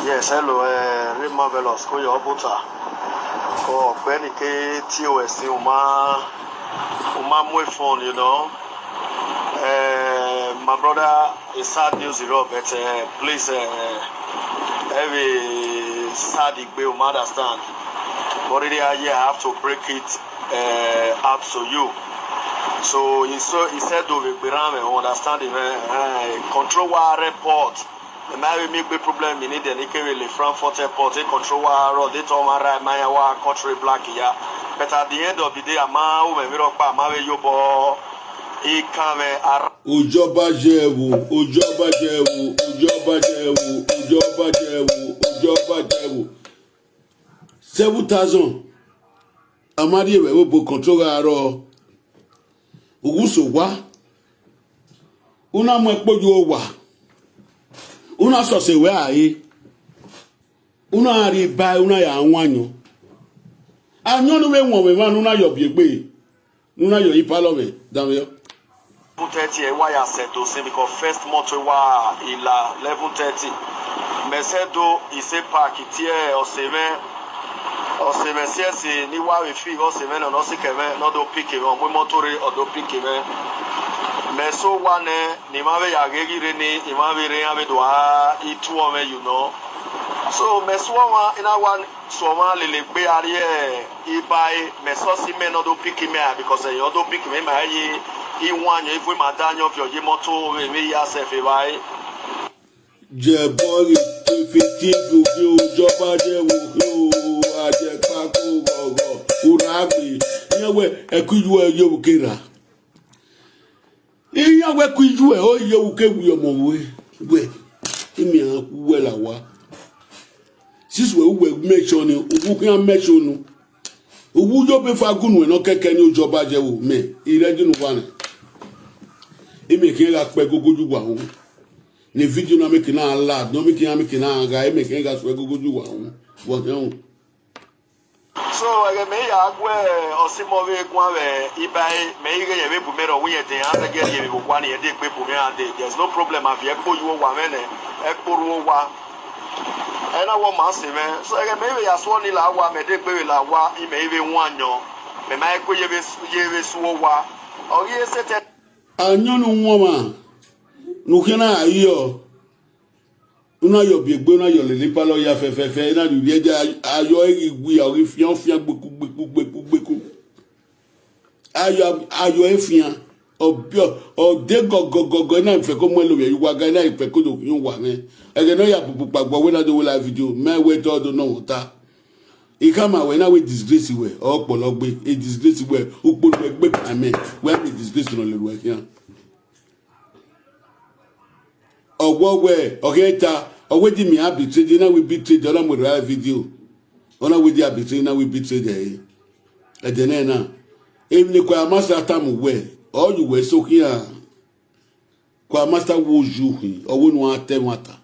Yes, hello, uh, Ray Marvelous, ko your butter. Ko Benny K T O S, Uma, Uma Mwe phone, you know. Uh, my brother, it's sad news, you know, but uh, please, uh, every sad, you will understand. But really, I, yeah, I have to break it uh, out to you. So he, so he said, do we understand him? Uh, control war report. Ema we mi gbe problem mi ni de ni kere le Frankfurt airport e control wa ro de to ma ra ma ya wa country black ya. But at the end of the day, ama o me mi ro pa ma we yo bo e kan we ara. Ojo ba je wo, ojo ba je wo, ojo ba je wo, ojo ba je wo, ojo ba je wo. Seven thousand. Amari we wo bo control aro. Uguso wa. Una mwe kpoju wa. Una sose we aye. Una ari bai, una ya wanyo. Anyo no we won we ma una yo bi egbe. Una yo ipalo me. Dame yo. Eleven thirty e wa ya seto se because first month e wa ila eleven thirty. Me seto ise park tie o seven. O seven si esi ni wa we fi o seven no si keve no do pick e mo moto re o do pick e. Me so wa ne ni ma we ya gegi re ni ni ma we re ya we do a itu o me, you know. So me so wa ina wa so wa lele gbe ari e ibai me so si me no do pick me because e yo do pick me ma ye i wa nyo ifu ma da nyo fi o ye moto we we ya se fe bai. Je boy, if it is you, you, Joba, je wo, you, I je paku, go, go, uragbi. Iyawe, eku iju e, yo, kera. Iyawe ku iju e, o, yo, ke wu, yo, mo, we, we. Imi a, we, la, wa. Sis we, we, mention, ubu, kan mention. Ubu, yo, be, fa, gunu, e, no, ke, ke, ni, Joba, je wo, me. Ire, dinu, wa, ne. Imi, ke, la, pe, go, go, ju, wa, o. Ni video na make na loud, no make na make na ga, e make ga swe go go ju wa. Wa, wa. So, ege me ya gwe, osimo we gwa we, ibai, me ige ye we bu me ro we ye de, a, ege ye we bu gwa ni ye de pe bu me a de. There's no problem, a fi e po yu wa me ne, e po ru wa. E na wo ma se me. So, ege me we ya so ni la wa, me de pe we la wa, i me we wa nyo. Me ma e ko ye we, ye we su wa. O ye se te. Anyonu woma. Nukena ayo. Una yo bi egbe, una yo lele palo ya fe, fe, fe, na du ye ja, ayo e gwi, ayo fian, fian, gbeku, gbeku, gbeku, gbeku. Ayo, ayo e fian. Obio, o de go, go, go, go, na fe ko mo lo ye wa ga, na fe ko do yun wa me. Ege no ya pupu pagbo we na do we live video. Me we to do no ta. Ikama we na we disgrace we, opologbe, e disgrace we, upolo egbe pa me, we be disgrace no le we kian. Owo we, ogeta, owe di mi arbitrate, na we betrayed, ona mo ra video. Ona we di arbitrate, na we betrayed e. E de na na. Emi ni kwa master atamu we, o yu we so kian. Kwa master wo ju hin, owo nu ate mata.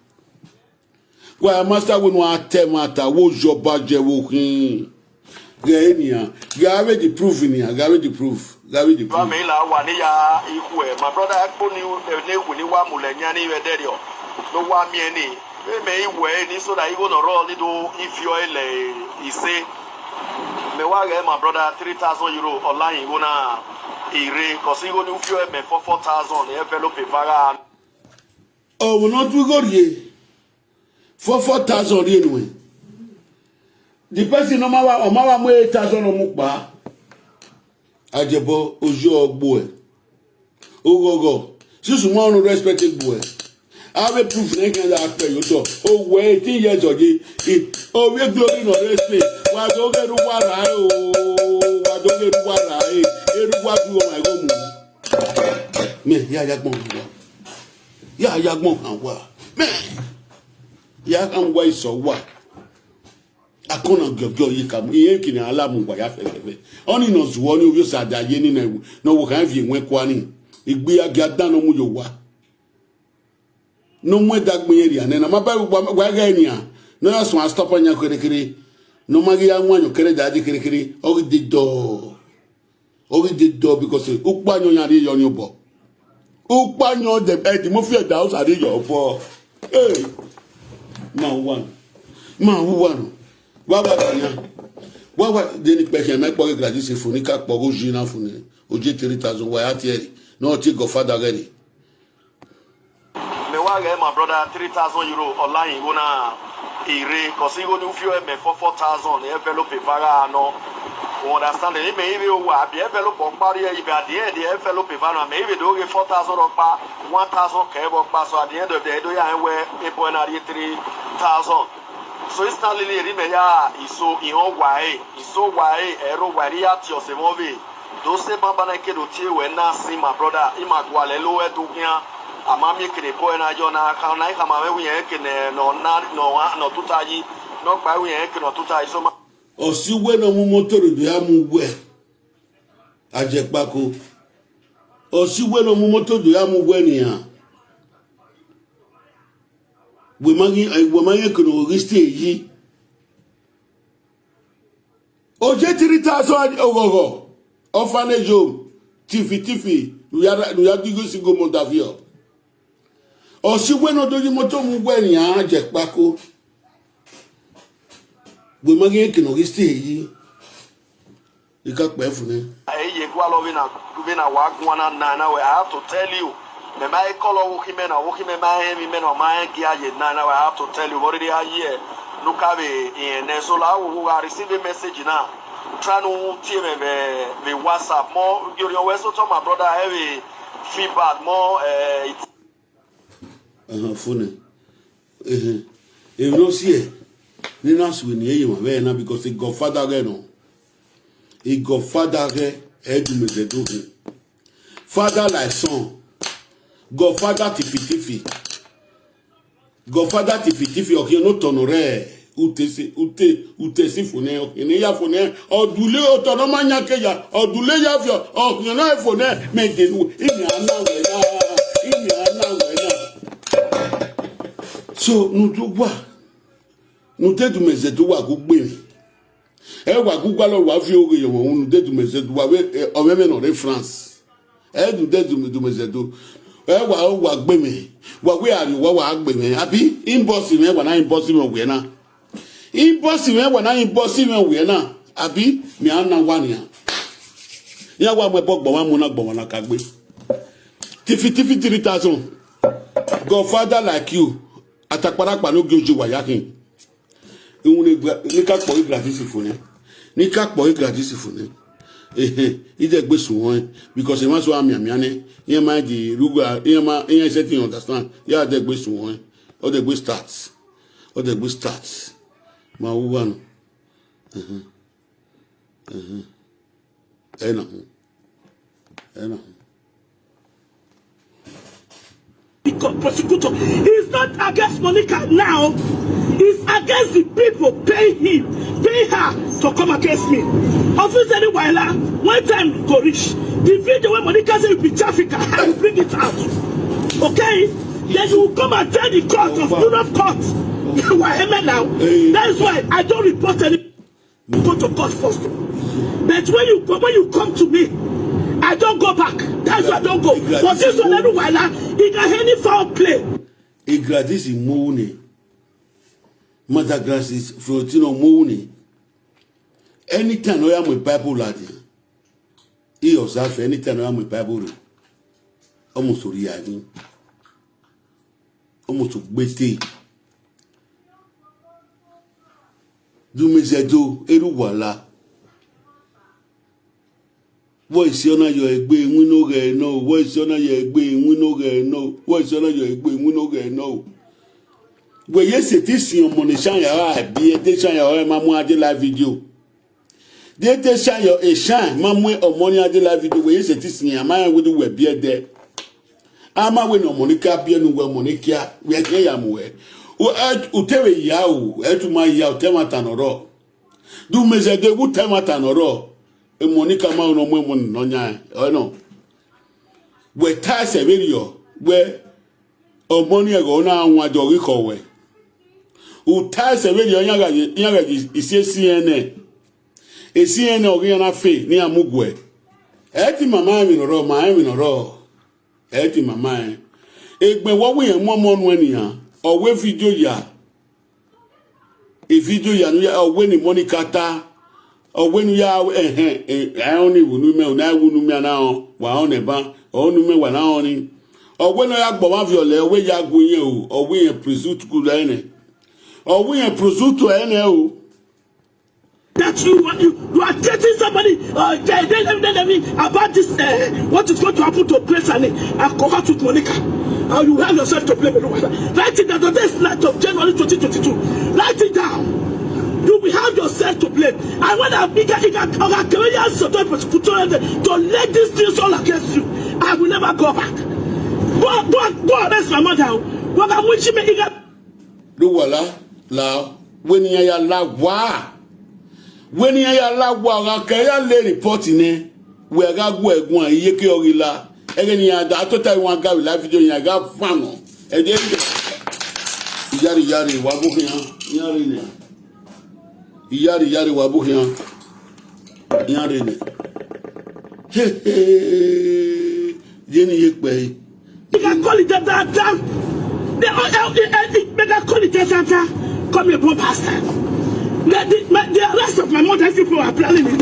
Kwa master wo nu ate mata, wo joba je wo hin. Ge ni a, ge ave the proof ni a, ge ave the proof, ge ave the proof. Wa me la wa ni ya iku e. My brother, akpo ni, ni ku ni wa mu le nya ni we de rio. No wa mi ni. We me iwe ni so that you go no roll ni do if you ele ise. Me wa ge my brother three thousand euro online go na ire, 'cause you go ni if you me for four thousand envelope paga. Oh, we not we go ye. For four thousand anyway. The person no mawa, o mawa mo eight thousand o mu pa. Ajebo ojo ogbo e. Ogogo. Susu mo no respect egbu e. Ave proof na kan da pe yo to. O we eighteen years old. O we glory no respect. Wa do ge ru wa ra e o. Wa do ge ru wa ra e. E ru wa du o my go mu. Me ya ya gbon wa. Ya ya gbon kan wa. Me. Ya kan wa iso wa. Akona gyogyo yi kam. Iye kini ala mu wa ya fe fe fe. Oni no zuo ni obi o sa da ye ni na. No wo kan vi nwe kwa ni. Igbe ya ga dan no mu yo wa. No mwe dagbe yeri ane na maba wa ga ni a. No ya so stop anya kere kere. No magi ya nwa nyo kere da di kere kere. Ogi di do. Ogi di do because ukpa nyo ya ri yo nyo bo. Ukpa nyo de e di mo fi da o sa ri yo bo. Hey. Ma one. Ma one. Wa wa ya. Wa wa de ni pe ke me po graduate fún ni ka po go jina fún ni. O je three thousand wa ya ti e. No ti go father gari. Me wa ge my brother three thousand euro online go na ire, cause you go to few me for four thousand envelope vara no. You understand? Me ire o wa bi envelope o pari e ibe at the end the envelope vara me ire do ge four thousand o pa one thousand ke bo pa, so at the end of the day do ya we e boy na three thousand. So it's not really iri me ya iso iho wa e iso wa e ero wa ri ati o se mo be. Do se baba na ke do tie we na si my brother, ima gwa le lo e du kian. Ama mi kire po e na yo na ka na ka ma we wi e ke ne no na no wa no tuta yi. No pa wi e ke no tuta yi so ma. Osi we no mu motor do ya mu we. Aje pako. Osi we no mu motor do ya mu we ni a. We magi e we magi ke no gi stay yi. O je three thousand ogogo. Orphanage home. Tifi tifi. Nu ya nu ya digo single mother fi o. Osi we no do ni motor mu we ni a je pako. We magi ke no gi stay yi. Ika pe fún ni. Eye gwa lo we na we na wa gwa na na na we I have to tell you. Me ma e kolo wo ki me na wo ki me ma e mi me no ma e gi aye na na we I have to tell you. What did I hear? Look at me in so la wo ga receive a message na. Try no tie me be be WhatsApp mo yo yo we so to my brother e be feedback mo eh. Aha fún ni. Eh. E no si e. Ni na su ni e ma be na because the godfather ge no. He godfather ge e du me de do. Father like son. Godfather tifi tifi. Godfather tifi tifi o ki no tono re. Ute si ute ute si fún ni o ki ni ya fún ni. O dule o tono ma nya ke ya. O dule ya fi o ki no fún ni. Me de nu. Imi ana we na. Imi ana we na. So nu tu gwa. Nu te du me ze du wa ku gbe mi. E wa ku gwa lo wa fi oge yo mo nu te du me ze du wa we o me me no re France. E du te du me du me ze du. E wa o wa gbe mi. Wa we ari wa wa gbe mi. Abi inbox mi wa na inbox mi we na. Inbox mi wa na inbox mi we na. Abi mi ana wa ni a. Ya wa mo bo gbo wa mo na gbo wa na ka gbe. Tifi tifi three thousand. Godfather like you. Atakpara pa no gi oji wa ya kin. Iwun ni gba- ni ka po igra disi fún ni. Ni ka po igra disi fún ni. Ehe, ide gbe sun won because e ma so ami ami ane. Iye ma di rugo iye ma iye se ti understand. Ya de gbe sun won. O de gbe start. O de gbe start. Ma wu wa no. Ehe. Ehe. E na. E na. Because prosecutor is not against Monica now. It's against the people paying him, paying her to come against me. Officer Wala, when time go reach, the video when Monica say you be trafficker, I will bring it out. Okay? Then you will come and tell the court of Europe court. Why am I now? That's why I don't report any. Go to court first. But when you go, when you come to me, I don't go back. That's why I don't go. But this one, everyone, he got any foul play. Igradisi muni. Mother Grace is Florentino muni. Anytime no ya my Bible ladi. He yourself anytime no ya my Bible. Almost Oriani. Almost Gbete. Dumezedo Eruwala. Voice ona yo egbe win no ge no. Voice ona yo egbe win no ge no. Voice ona yo egbe win no ge no. We ye se ti si omo ni shan ya bi e de shan ya o ma mu aje live video. De de shan yo e shan ma mu omo ni aje live video. We ye se ti si ya ma we du we bi e de. Ama we no mo ni ka bi e nu we mo ni kia. We ke ya mu we. U e- u te we ya u. E tu ma ya u te ma ta no ro. Du me ze de u te ma ta no ro. E mo ni ka ma u no mo mo no nya. O no. We ta se we yo. We omo ni e go na wa jo ri ko we. U ta se we yo nya ga nya ga ise si ene. E si ene o ri na fe ni amugwe. E ti mama mi no ro, ma mi no ro. E ti mama e. Egbe wo wi yen mo mo nu eniyan. O we video ya. E video ya nu ya o we ni Monica ta. O we nu ya eh eh eh. I only wunu me, o na wunu me na o. Wa on e ban. O nu me wa na on ni. O we no ya gbo ma vi ole, o we ya gu yen o. O we yen prosciutto ku le ne. O we yen prosciutto e ne o. That you are, you, you are dating somebody, uh, they, they, they, they, they, about this, uh, what is going to happen to Prince and I come out with Monica. Uh, you have yourself to blame. Write it down. This night of January twenty twenty-two. Write it down. You will have yourself to blame. I want a bigger, bigger, bigger career so to let these things all against you. I will never go back. Go, go, go arrest my mother. Go, go, when she may, do wala la weni ya ya la wa weni ya ya la wa ga ke ya le report ne we ga gu egun iye ke ori la ege ni ya da to ta wa ga la video ya ga fano e de yari yari wa bu yan yari ne yari yari wa bu yan yari ne he he ye ni ye pe Make I call it that, that, that. They, uh, uh, uh, uh, make I call it that, that, that. Come here, bro, pastor. The, the, my, the arrest of my mother, people are planning it.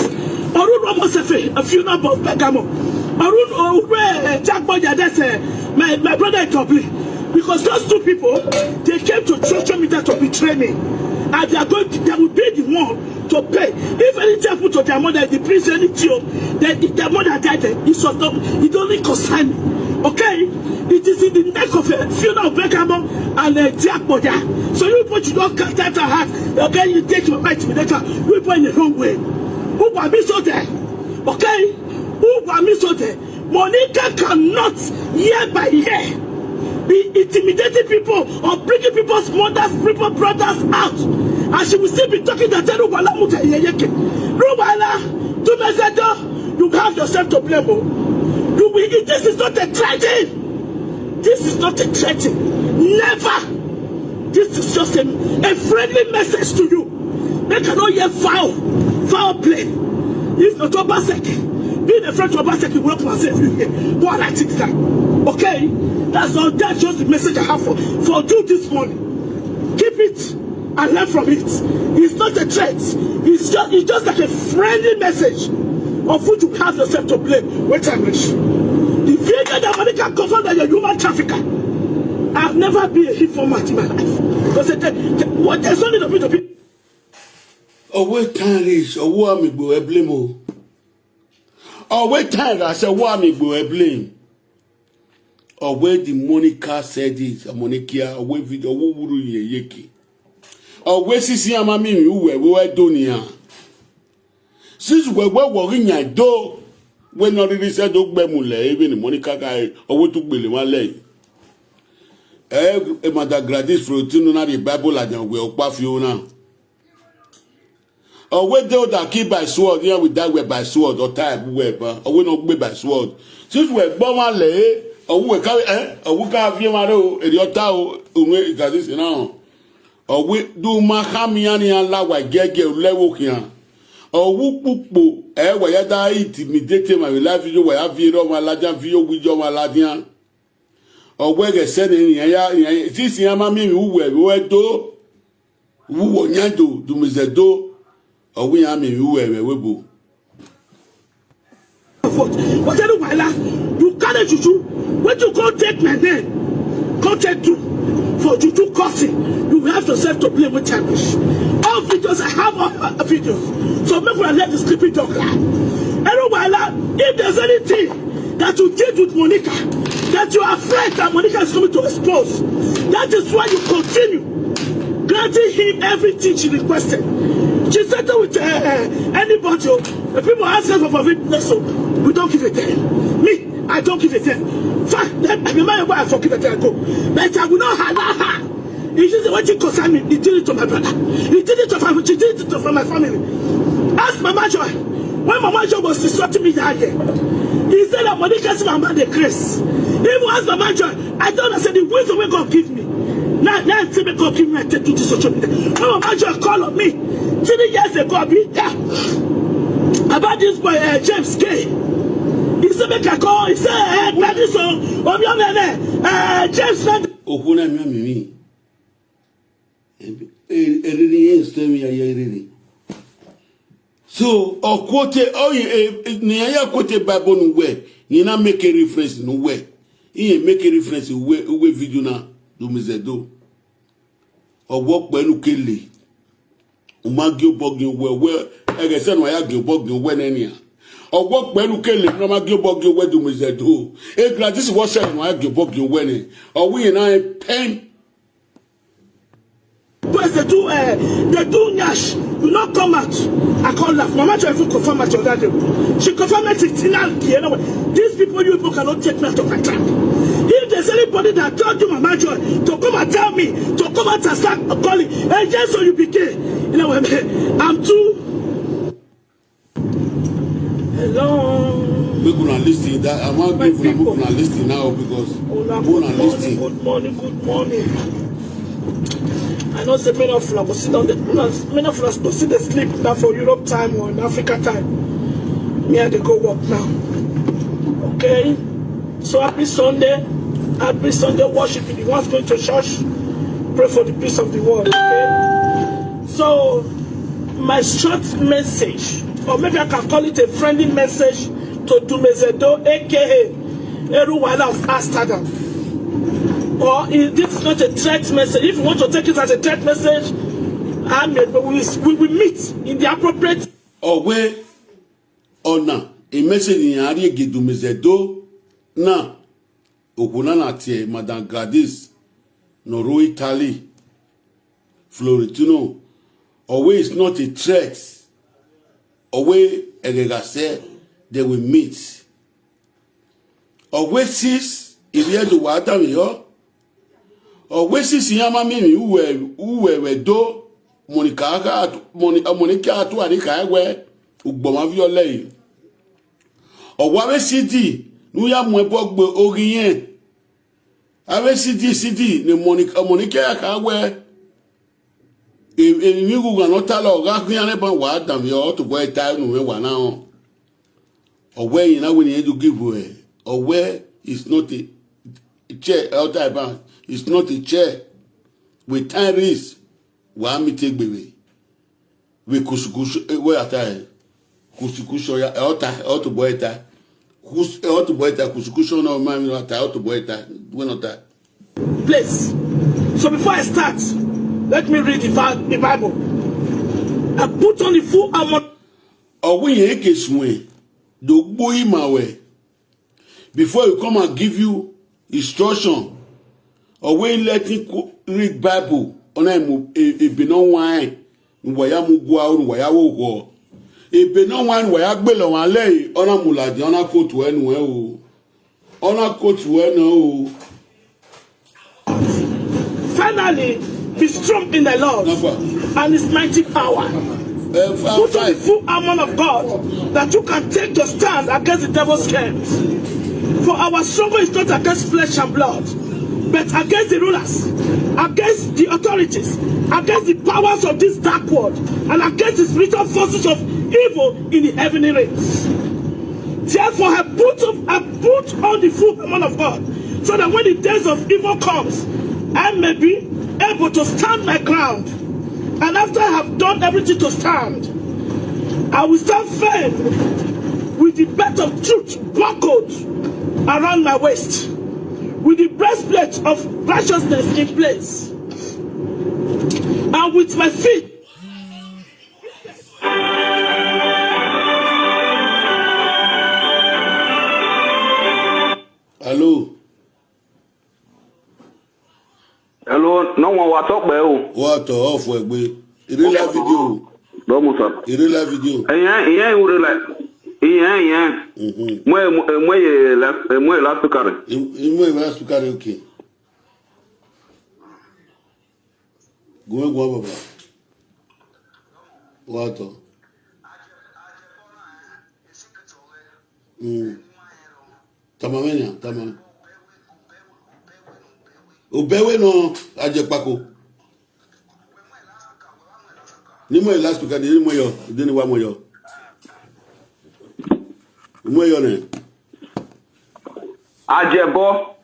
Orun Omosefe, a funeral of Bergamo. Orun Owure Jagboja, that's uh, my, my brother in Tobli. Because those two people, they came to social media to betray me. And they are going to, they will be the one to pay. If anything happen to their mother, the priest, anything, oh, then if their mother died, then it's not, it only concern me. Okay? It is in the neck of a funeral of Bergamo and a Diakboya. So you put your contact and heart, okay, you take your right to later. We go in the wrong way. Who want me so there? Okay? Who want me so there? Monica cannot year by year be intimidating people or bringing people's mothers, people, brothers out. And she will still be talking that Ruwala Mutayeyeke. Ruwala, do message, you have yourself to blame. Oh. You will, this is not a threat. This is not a threat. Never. This is just a, a friendly message to you. Make I no hear foul, foul play. If not Obaseki, being a friend to Obaseki will not come and save you here. Go and write it down. Okay? That's all. That's just the message I have for, for you this morning. Keep it and learn from it. It's not a threat. It's just, it's just like a friendly message of which you have yourself to blame. Wait and wish. The failure that Monica confirmed that you're a human trafficker. I've never been a informant in my life. Because what there's only the people. Owe time reach, owo amigbo e blame o. Owe time reach, owo amigbo e blame. Owe the Monica said it, Monikia, owe video, owo wuru ye yeke. Owe sisi ama mi mi uwe, we do niya. Since we we worry nya do, we no really said do gbe mu le, even Monica guy, owe tu gbele wa le. Eh, eh, Mother Gladys Florentino na the Bible la jan we opa fi o na. Owe de oda ki by sword, here we die we by sword, or tie we ba. Owe no gbe by sword. Since we gbo wa le, owe we ka eh, owe ka fi ma re o, eri ota o, unwe igazisi na. Owe du ma ha mi ani ala wa gege lewo kian. Owu pupo e wa ya da intimidate my life yo wa ya vi ro wa la jan vi yo wi yo wa la dian. Owe ge se ni ya ya sisi ya ma mi wu we we do. Wu wo nyan do du mi ze do. Owe ya mi wu we we we bo. But tell you why la, you carry juju. When you go take my name, Don't take do for juju cussing. You will have yourself to blame with Irish. All videos, I have all videos. So make una let the sleeping dog lie. Anyway, if there's anything that you did with Monica, that you are afraid that Monica is coming to expose, that is why you continue granting him everything she requested. She settled with uh, anybody. The people ask us for forgiveness, so we don't give a damn. Me, I don't give a damn. Fine, let me my wife forgive and I go. But I will not allow her. He just what you concern me. He did it to my brother. He did it to my, he did it to my family. Ask Mama Joy. When Mama Joy was insulting me that year, he said that Monica is my man, the Chris. Even ask Mama Joy, I don't say the wisdom wey God give me. Now, now I say make God give me, I take to this social media. When Mama Joy call on me three years ago, I be there about this boy uh, James K. He said make I call. He said, "Hey, Daddy, so Obiomene, uh, James." Ohuna mi mi mi. Eriri yen stemi ya eriri. So, okote, oh, ni ya kote Bible no we, ni na make a reference no we. He make a reference we, we video na do me zedo. Owo pelu kele. Umagi obogi we we, ege se no ya gi obogi we ne ni a. Owo pelu kele no magi obogi we do me zedo. E Gladys wo se no ya gi obogi we ne. Owi na e pen. Boys, they do, uh, they do nyash. You not come out. I can't laugh. Mama Joy even confirm at your other day. She confirmed it in Tinal, you know. These people, you people cannot take me out of my trap. If there's anybody that told you, Mama Joy, to come and tell me, to come out and start calling, hey, yes, so you be gay. You know what I mean? I'm too. Hello. Make una listen. That I want people make una listen now because una listen. Good morning, good morning. I know say many of us go sit down. Many of us go sit dey sleep now for Europe time or in Africa time. Me, I dey go work now. Okay. So happy Sunday. Happy Sunday worship. If you want going to church, pray for the peace of the world. Okay. So my short message, or maybe I can call it a friendly message to Dumezedo, A K A Eruwala of Amsterdam. Or if this is not a threat message, if you want to take it as a threat message, I mean, we, we will meet in the appropriate. Owe, ona, a message in Ari Dumezedo. Now, Okunana tie Madam Gladys, Noro Italy, Florentino, Owe is not a threat. Owe Egegase, they will meet. Owe sis, Iliedo Wadamiyo. Owe sis Yama Mimi, Uwe, Uwe, Wedo, Monica, Monica, Tuarika, Ewe, Ugboma Viole. Owe ave sidi, nu ya mu ebo gbe ogi yen. Ave sidi, sidi, ne Monica, Monica ya ka we. Emi mi gu ga no ta lo, ga gin ane ban wa dan mi o to boy ta nu me wa na o. Owe yin na we ni do give we. Owe is not a chair, all time ban. It's not a chair. We time is wa mi take baby. We kusukusu, eh, we ata, eh. Kusukusu ya, eh, ota, eh, oto boy eta. Kus, eh, oto boy eta, kusukusu no man ata, oto boy eta. We not that. Place. So before I start, let me read the, the Bible. I put on the full armor. Owe yen ke swen. Do gbo ima we. Before you come and give you instruction, or when letting read Bible, ona mu e be no wine, waya mu gwa, waya wo go. E be no wine, waya gbe lo wan le, ona mu la di, ona ko tu enu e o. Ona ko tu enu o. Finally, be strong in the Lord and his mighty power. Put on the full armor of God that you can take your stand against the devil's schemes. For our struggle is not against flesh and blood, but against the rulers, against the authorities, against the powers of this dark world, and against the spiritual forces of evil in the heavenly realms. Therefore, I put, up, I put on the full armor of God, so that when the days of evil comes, I may be able to stand my ground. And after I have done everything to stand, I will stand firm with the belt of truth buckled around my waist. with the breastplate of righteousness in place, and with my feet. Hello. Hello, no one wa talk by o. What off we gbe. Ire la video. Domo sir. Ire la video. Eyan eyan ure la. Eyan eyan. Mhm. Mo mo mo ye la mo ye la to kare. Imo e wa speaker okay. Gwe gwa baba. What? Mm. Tamamenya, tamam. Obewe no ajepako. Ni mo last week ni mo yo, de ni wa mo yo. Mo yo ne. Ajebo.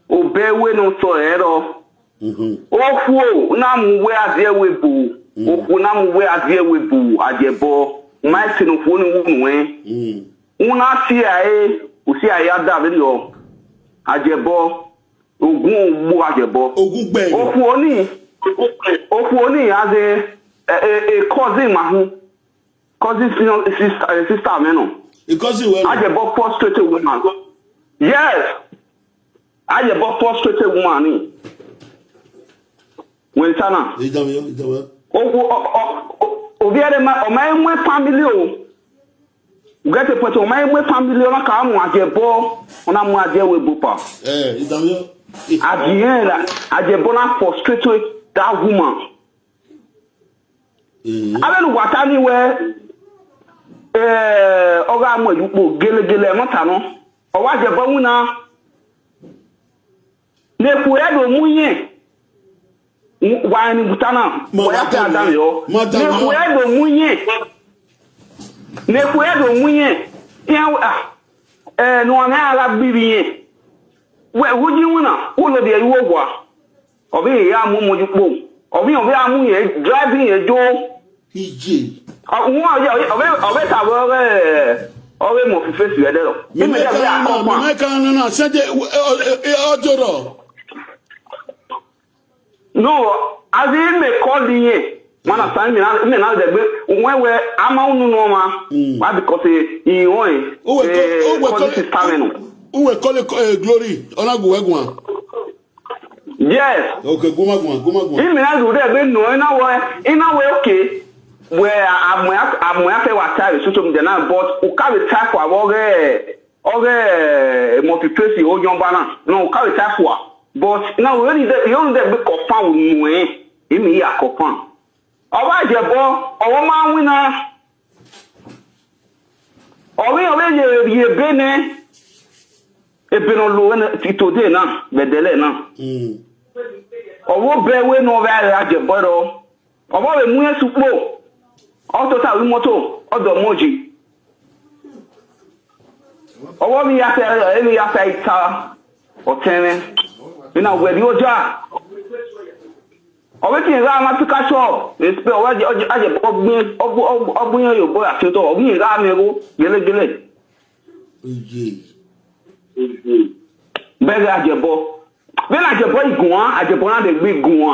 Obewe no so ero. Mhm. Ofuo na mu we azie we bu. Ofuo na mu we azie we bu. Ajebo. Ma si no fuo ni wu nu e. Mm. Una si aye, u si aye da video. Ajebo. Ogun ogbo ajebo. Ogun gbe. Ofuo ni. Ofuo ni aze e e cousin ma hu. Cousin sister, sister me no. Because you well. Ajebo frustrated woman. Yes. Ajebo frustrated woman ni. When sana. Idam yo, idam yo. O o o o o biere ma o ma enwe family o. Get a point o ma enwe family o na ka mu ajebo. Ona mu aje we bupa. Eh, idam yo. At the end, ajebo na frustrated that woman. Eh. Abenu wata ni we eh oga mo yupo gelegele mo tano. O wa je bo wuna. Ne ku e do munye. Wa ni gutana. Wa ya ta da yo. Ne ku e do munye. Ne ku e do munye. Ya ah. Eh no na ala bibi ye. We wuji wuna. Wo lo de yuwo gwa. Obi ya mu mo yupo. Obi obi amu ye driving ye jo. Ije. Àwọn ọ̀rẹ́ ọ̀rẹ́ ọ̀rẹ́ tàbí ọ̀rẹ́ ọ̀rẹ́ mọ̀ fífẹ́ sí ẹ̀dẹ́ lọ. Mi me ka na, mi me ka na na se de ojoro. No, as in me call the year. Man, I sign me now, me now the way. When we ama unu no ma. Mm. Why? Because he he own. Uwe ko- uwe Call ko- this is coming. Uwe call it, eh, glory. Ona gu we gwa. Yes. Okay, guma gwa, guma gwa. Ime na du de be no ina we ina we okay. We amwe amwe afe wa tare so to me na but u ka be type wa wo ge o ge mo fi face o yon bana. No u ka be type wa. But na we ni de yo de be ko fa u nu e. Imi ya ko fa. O wa je bo o wo ma wi na. O wi o we ye ye be ne. Ebe no lo na ti today na bedele na. Mm. Ọwọ́ bẹ wé nu ọbẹ̀ ajẹ̀bọ́ rọ. Ọwọ́ bẹ mú yẹn sùpò. Ọtọ ta wí mọ́tò. Ọdọ mọ́jì. Ọwọ́ mi yàtọ̀ ẹ̀rọ ẹ̀mí yàtọ̀ ìta. Ọ̀tẹ́rẹ́. Nínú àwẹ̀ ni ó já. Ọ̀wé kì í rá àwọn Africa shop. Èsì pé ọwọ́ ajẹ̀bọ́ ọgbìn ọgbìn yẹn yóò bọ́ àti ọtọ. Ọ̀gbìn yẹn rá mi ro. Gẹ́lẹ́gẹ́lẹ́. Oye. Bẹ́ẹ̀ ajẹ̀bọ́. Bẹ́ẹ̀ ajẹ̀bọ́ ìgùn wa. Ajẹ̀bọ́ náà lè gbé ìgùn wa.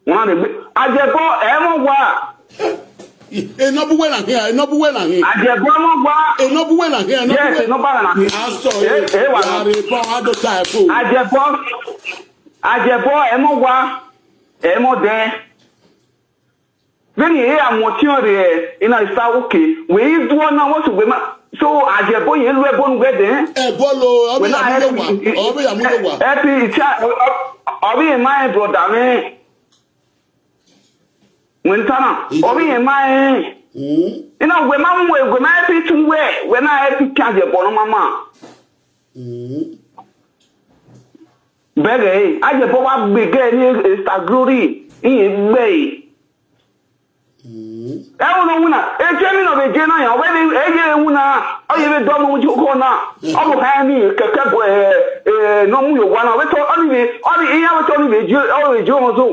Wọ́n á lè gbé ajẹbọ ẹ mọ wá. Enobu we na here, enobu we na here. Ajẹbọ mọ wá. Enobu we na here, enobu Yes, we. Enobu we na here. Aso Eh, eh, wa- yare bon ado type o. Ajẹbọ ajẹbọ ẹ mọ wá. Ẹ mọ dẹ. Bẹ́ẹ̀ni ẹ àmọ́ tí wọ́n rẹ̀ ẹ̀ iná ìsá òkè. Wèé dúró náà wọ́n sì gbé má. So ajẹbọ yẹn ló ẹ bọ́nu gbẹ́dẹ̀. E bolo obi Wena ya mu yo wa. Obi ya mu yo wa. Ẹ fi ìtí ọ̀bí ìmáyé bọ̀dà mi. Wentana, obi yẹn máa ń. Mm. Iná wẹ̀ máa ń wẹ̀ wẹ̀ máa fi tún wẹ̀ wẹ̀ náà ẹ fi kí àjẹbọ̀ ní mama. Mm. Bẹ́ẹ̀ ẹ̀ àjẹbọ̀ wa gbẹ̀gẹ́ ní Esther Glory ìyẹn gbẹ̀ yìí. Mm. Ẹ wọ́n ló wúna, ẹ jẹ́ mi náà bẹ jẹ́ náà yàn, wẹ́n ẹ yẹ wúna, ọ yẹ bẹ dọ́nu ojú kọ́ náà, ọmọ ká yẹn mi kẹ̀kẹ́ bọ̀ ẹ̀ ẹ̀ nọ́mú yóò wá náà, wẹ́tọ́ ọ ní mi, ọ ní ìyá wẹ́tọ́ ní mi, ọ ní ìjọ wọn tó.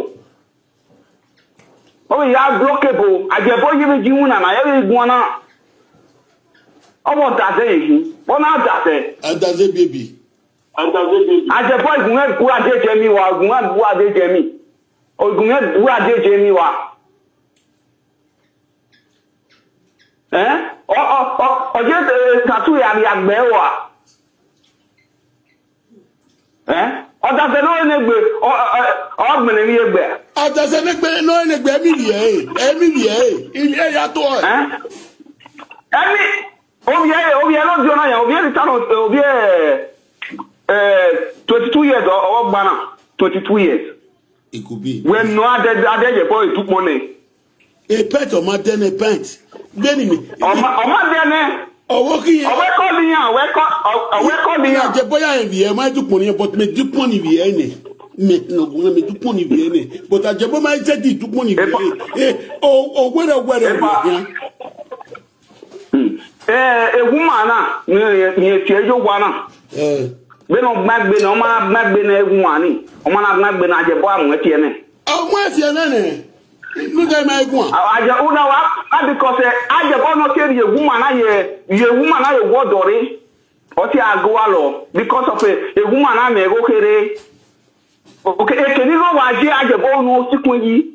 Ọ yà blockable, àjẹbọ yìí bí jí wọn nànà, yẹ bí gun náà. Ọmọ dàdé yìí, wọn náà dàdé. Adaze baby. Ajẹbọ igun yẹn bu adé jẹ mi wa, igun yẹn bu adé jẹ mi. Igun yẹn bu adé jẹ mi wa. Ẹ? Ọ, ọ, ọ, ọjọ́, eh, tattoo ya, ya gbẹ wa. Ẹ? Ọ̀dàfẹ́ náà ní gbé, ọ, ọ, ọ, ọgbìnrin mi yé gbẹ. Ọ̀dàfẹ́ ní gbé, náà ní gbé, ẹ̀mí bìí ẹ̀, ẹ̀mí bìí ẹ̀, ilé ẹ̀ yàtọ̀ ẹ̀. Ẹ? Ẹ̀mí, obi ẹ̀, obi ẹ̀ ló di ọ̀nà yẹn, obi ẹ̀ ti tán, obi ẹ̀, eh, twenty-two years, ọ, ọwọ́ gbaná, twenty-two years. It could be. Wẹ́n nọ adé, adé yẹ fọ́ ìtúpọ̀ nẹ. A pet ọmọ adé ní pet. Gbẹ́ni mi. Ọmọ, ọmọ adé ní. Ọwọ́ kí yẹn. Ọwọ́ kọ́ ni yẹn, ọwọ́ kọ́, ọwọ́ kọ́ ni yẹn. Àjẹbọ́ yà yẹn bìí ẹ̀, máa dúpọ̀ ni yẹn, but mi dúpọ̀ ni bìí ẹ̀ nẹ. Mi nọ gùn mi dúpọ̀ ni bìí ẹ̀ nẹ. But àjẹbọ́ máa jẹ́ di dúpọ̀ ni bìí ẹ̀. Ẹ, o, o wẹ́rẹ́ wẹ́rẹ́ wẹ́rẹ́ yẹn. Hmm. Eh, a woman na, ni, ni, ni, ejo wa na. Eh. Be no gbagbe na, ọmọ gbagbe na egun wa ni. Ọmọ na gbagbe na ajẹbọ amu etie ne. Ọmọ etie ne ne. Lu de ma egun a. Aje una wa, a because, eh, ajẹbọ no ke ye woman na ye, ye woman na ye wo dore. O ti ago wa lo because of a, a woman na me go kere. Okay, e keni lo wa je ajẹbọ no sikun yi.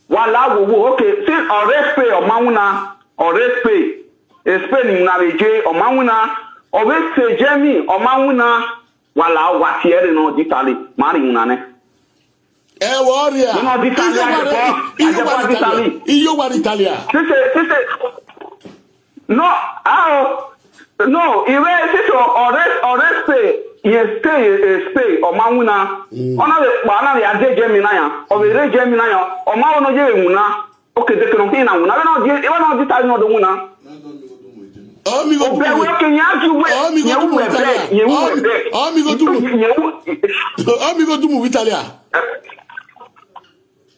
Wala wo wo, okay. See, ọrẹ pay ọmọ nwuna, ọrẹ pay. Spain na reje ọmọ nwuna. Ọrẹ pay Germany ọmọ nwuna. Wala wa tiere no ditali. Mari nwuna ne. Ẹ wọ ọrịa. No, no, ditali ajẹbọ. Ajẹbọ ditali. Iyo wa Italia. Sise, sise. No, ah, no, iwe sise ọrẹ, ọrẹ stay, ye stay, ye stay, ọmọ nwuna. Mm. Ọna le pa na ya je je mi na ya. O be re je mi na ya. Ọmọ ono je nwuna. Okay, de keno hin na nwuna. No, je, iwe no ditali no do nwuna. Omi go. Obe we ke nya ju we. Omi go tu mu Italia. Omi go tu mu. Omi go tu mu Italia.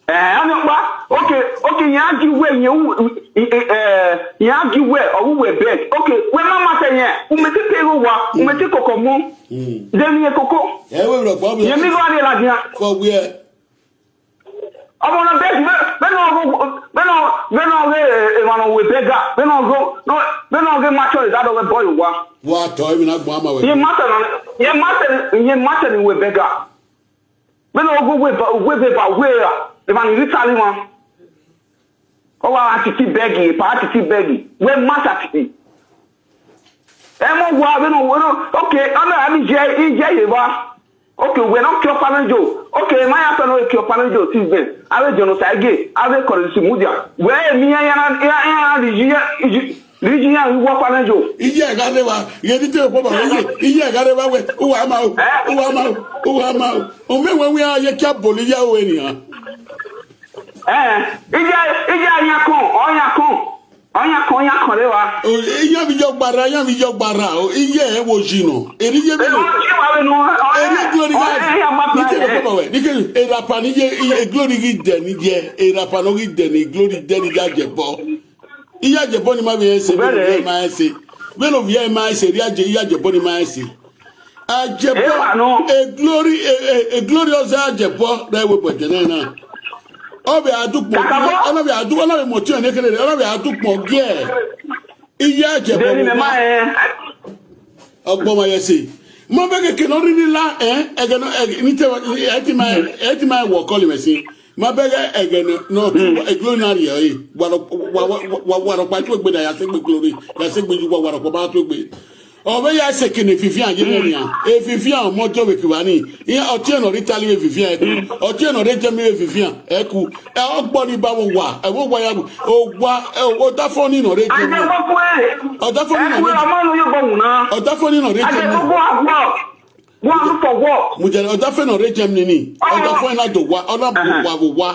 Eh, ọnụ ọkpa, okay, okay, ya gị we nye u, eh, ya gị we, ọ we bed. Okay, we ma mata nye, umeti pego wa, umeti koko mu. Then ye koko. Eh, we ro problem. Ye mi go ade la dia. For where? Ọmọ na bed, be no go, be no, be no ge, e ma no we bega, be no go, no, be no ge macho is that we boy wa. Wa to, e mi na gbo ama we. Ye mata no, ye mata, ye mata ni we bega. Bena ogo we ba, we be ba we a. E ma ni ritali ma. O wa atiti begi, pa atiti begi. We masa titi. E mo wa, bena we no. Okay, ana ami je, ije ye ba. Okay, we no kyo panajo. Okay, ma ya pe no kyo panajo ti be. Ave jono sa ge, ave kore si mudia. We mi ya ya na, ya ya na di ya. Liji ya iwa kwana jo. Iye gade wa, ye di te ko ba, iye, iye gade wa we, uwa ma o, uwa ma o, uwa ma o. O me we we a ye kya boli ya o eniyan. Eh, ije, ije anya kon, onya kon. Onya kon, onya kon le wa. O, iya bi yo gbara, iya bi yo gbara. O, iye e wo jino. Eri ye bi. E wo ji wa we no. Eri glory ga. Ni te ko ba we. Ni ke e rapa ni ye, e glory gi de ni ye. E rapa no gi de ni, glory de ni ga je bo. Iya je bo ni ma bi ese, bi no bi ma ese. Bi no bi ma ese, iya je, iya je bo ni ma ese. Ajebo, e glory, e, e, e glorious Ajebo, na ewe pẹtẹ na na. Ọbẹ adukpọ, ọlọbẹ adukpọ, ọlọbẹ mọtí ọ̀nà kékeré, ọlọbẹ adukpọ gíẹ. Iye Ajebo. Ọgbọ́n ma yẹ se. Mo bẹ kẹkẹ náà rí nílá, ẹ, ẹgẹ náà, ẹ, ní tẹ, ẹ ti máa, ẹ ti máa wọ̀ kọ́lì mẹ́sìn. Ma bẹgẹ ẹgẹnẹ náà tún eglori náà rìẹ ẹ. Wàrọ̀pá tó gbé dà yà sẹ́gbẹ̀ glory, yà sẹ́gbẹ̀ ju wàrọ̀pá bá tó gbé. Ọbẹ̀ yà sẹ́kìnì fìfìà yé mẹ́rin à. Efìfìà ọmọ tó bẹ̀ kìwá ni. Ìyá ọtí ẹ̀nà rí tali efìfìà ẹ̀kú. Ọtí ẹ̀nà rí jẹ́mi efìfìà ẹ̀kú. Ẹ ọgbọ́n ní bá wọn wà. Ẹ wọ́n wáyà wò. Ó wá ẹ ó dáfọ́ nínú rẹ jẹ́mi. Ọ̀dáfọ́ nínú rẹ jẹ́mi. Ọ̀dáfọ́ nínú rẹ jẹ́mi. Wọ́n á lù fọ̀ wọ́. Mo jẹ ọjà fẹ́ náà rẹ jẹm nìní. Ọjà fún ẹ náà dò wá, ọlá bò wá bò wá,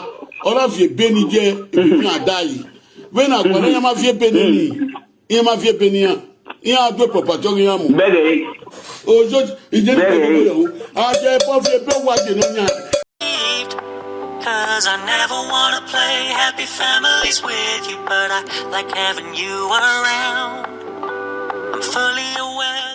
ọlá fi ebe ni jẹ ebi fún àdá yìí. Bẹ́ẹ̀ náà gbọ́dọ̀ yẹn máa fi ebe nìní. Yẹn máa fi ebe nìyàn. Yẹn á dúró pọ̀pọ̀ tó yẹn mú. Bẹ́ẹ̀ ni. Ojo ìdílé pẹ̀lú ìyàwó. Àjẹ ẹ̀fọ́ fi ebe wá jẹ náà yàn. Cause I never wanna play happy families with you, but I like having you around. I'm fully aware.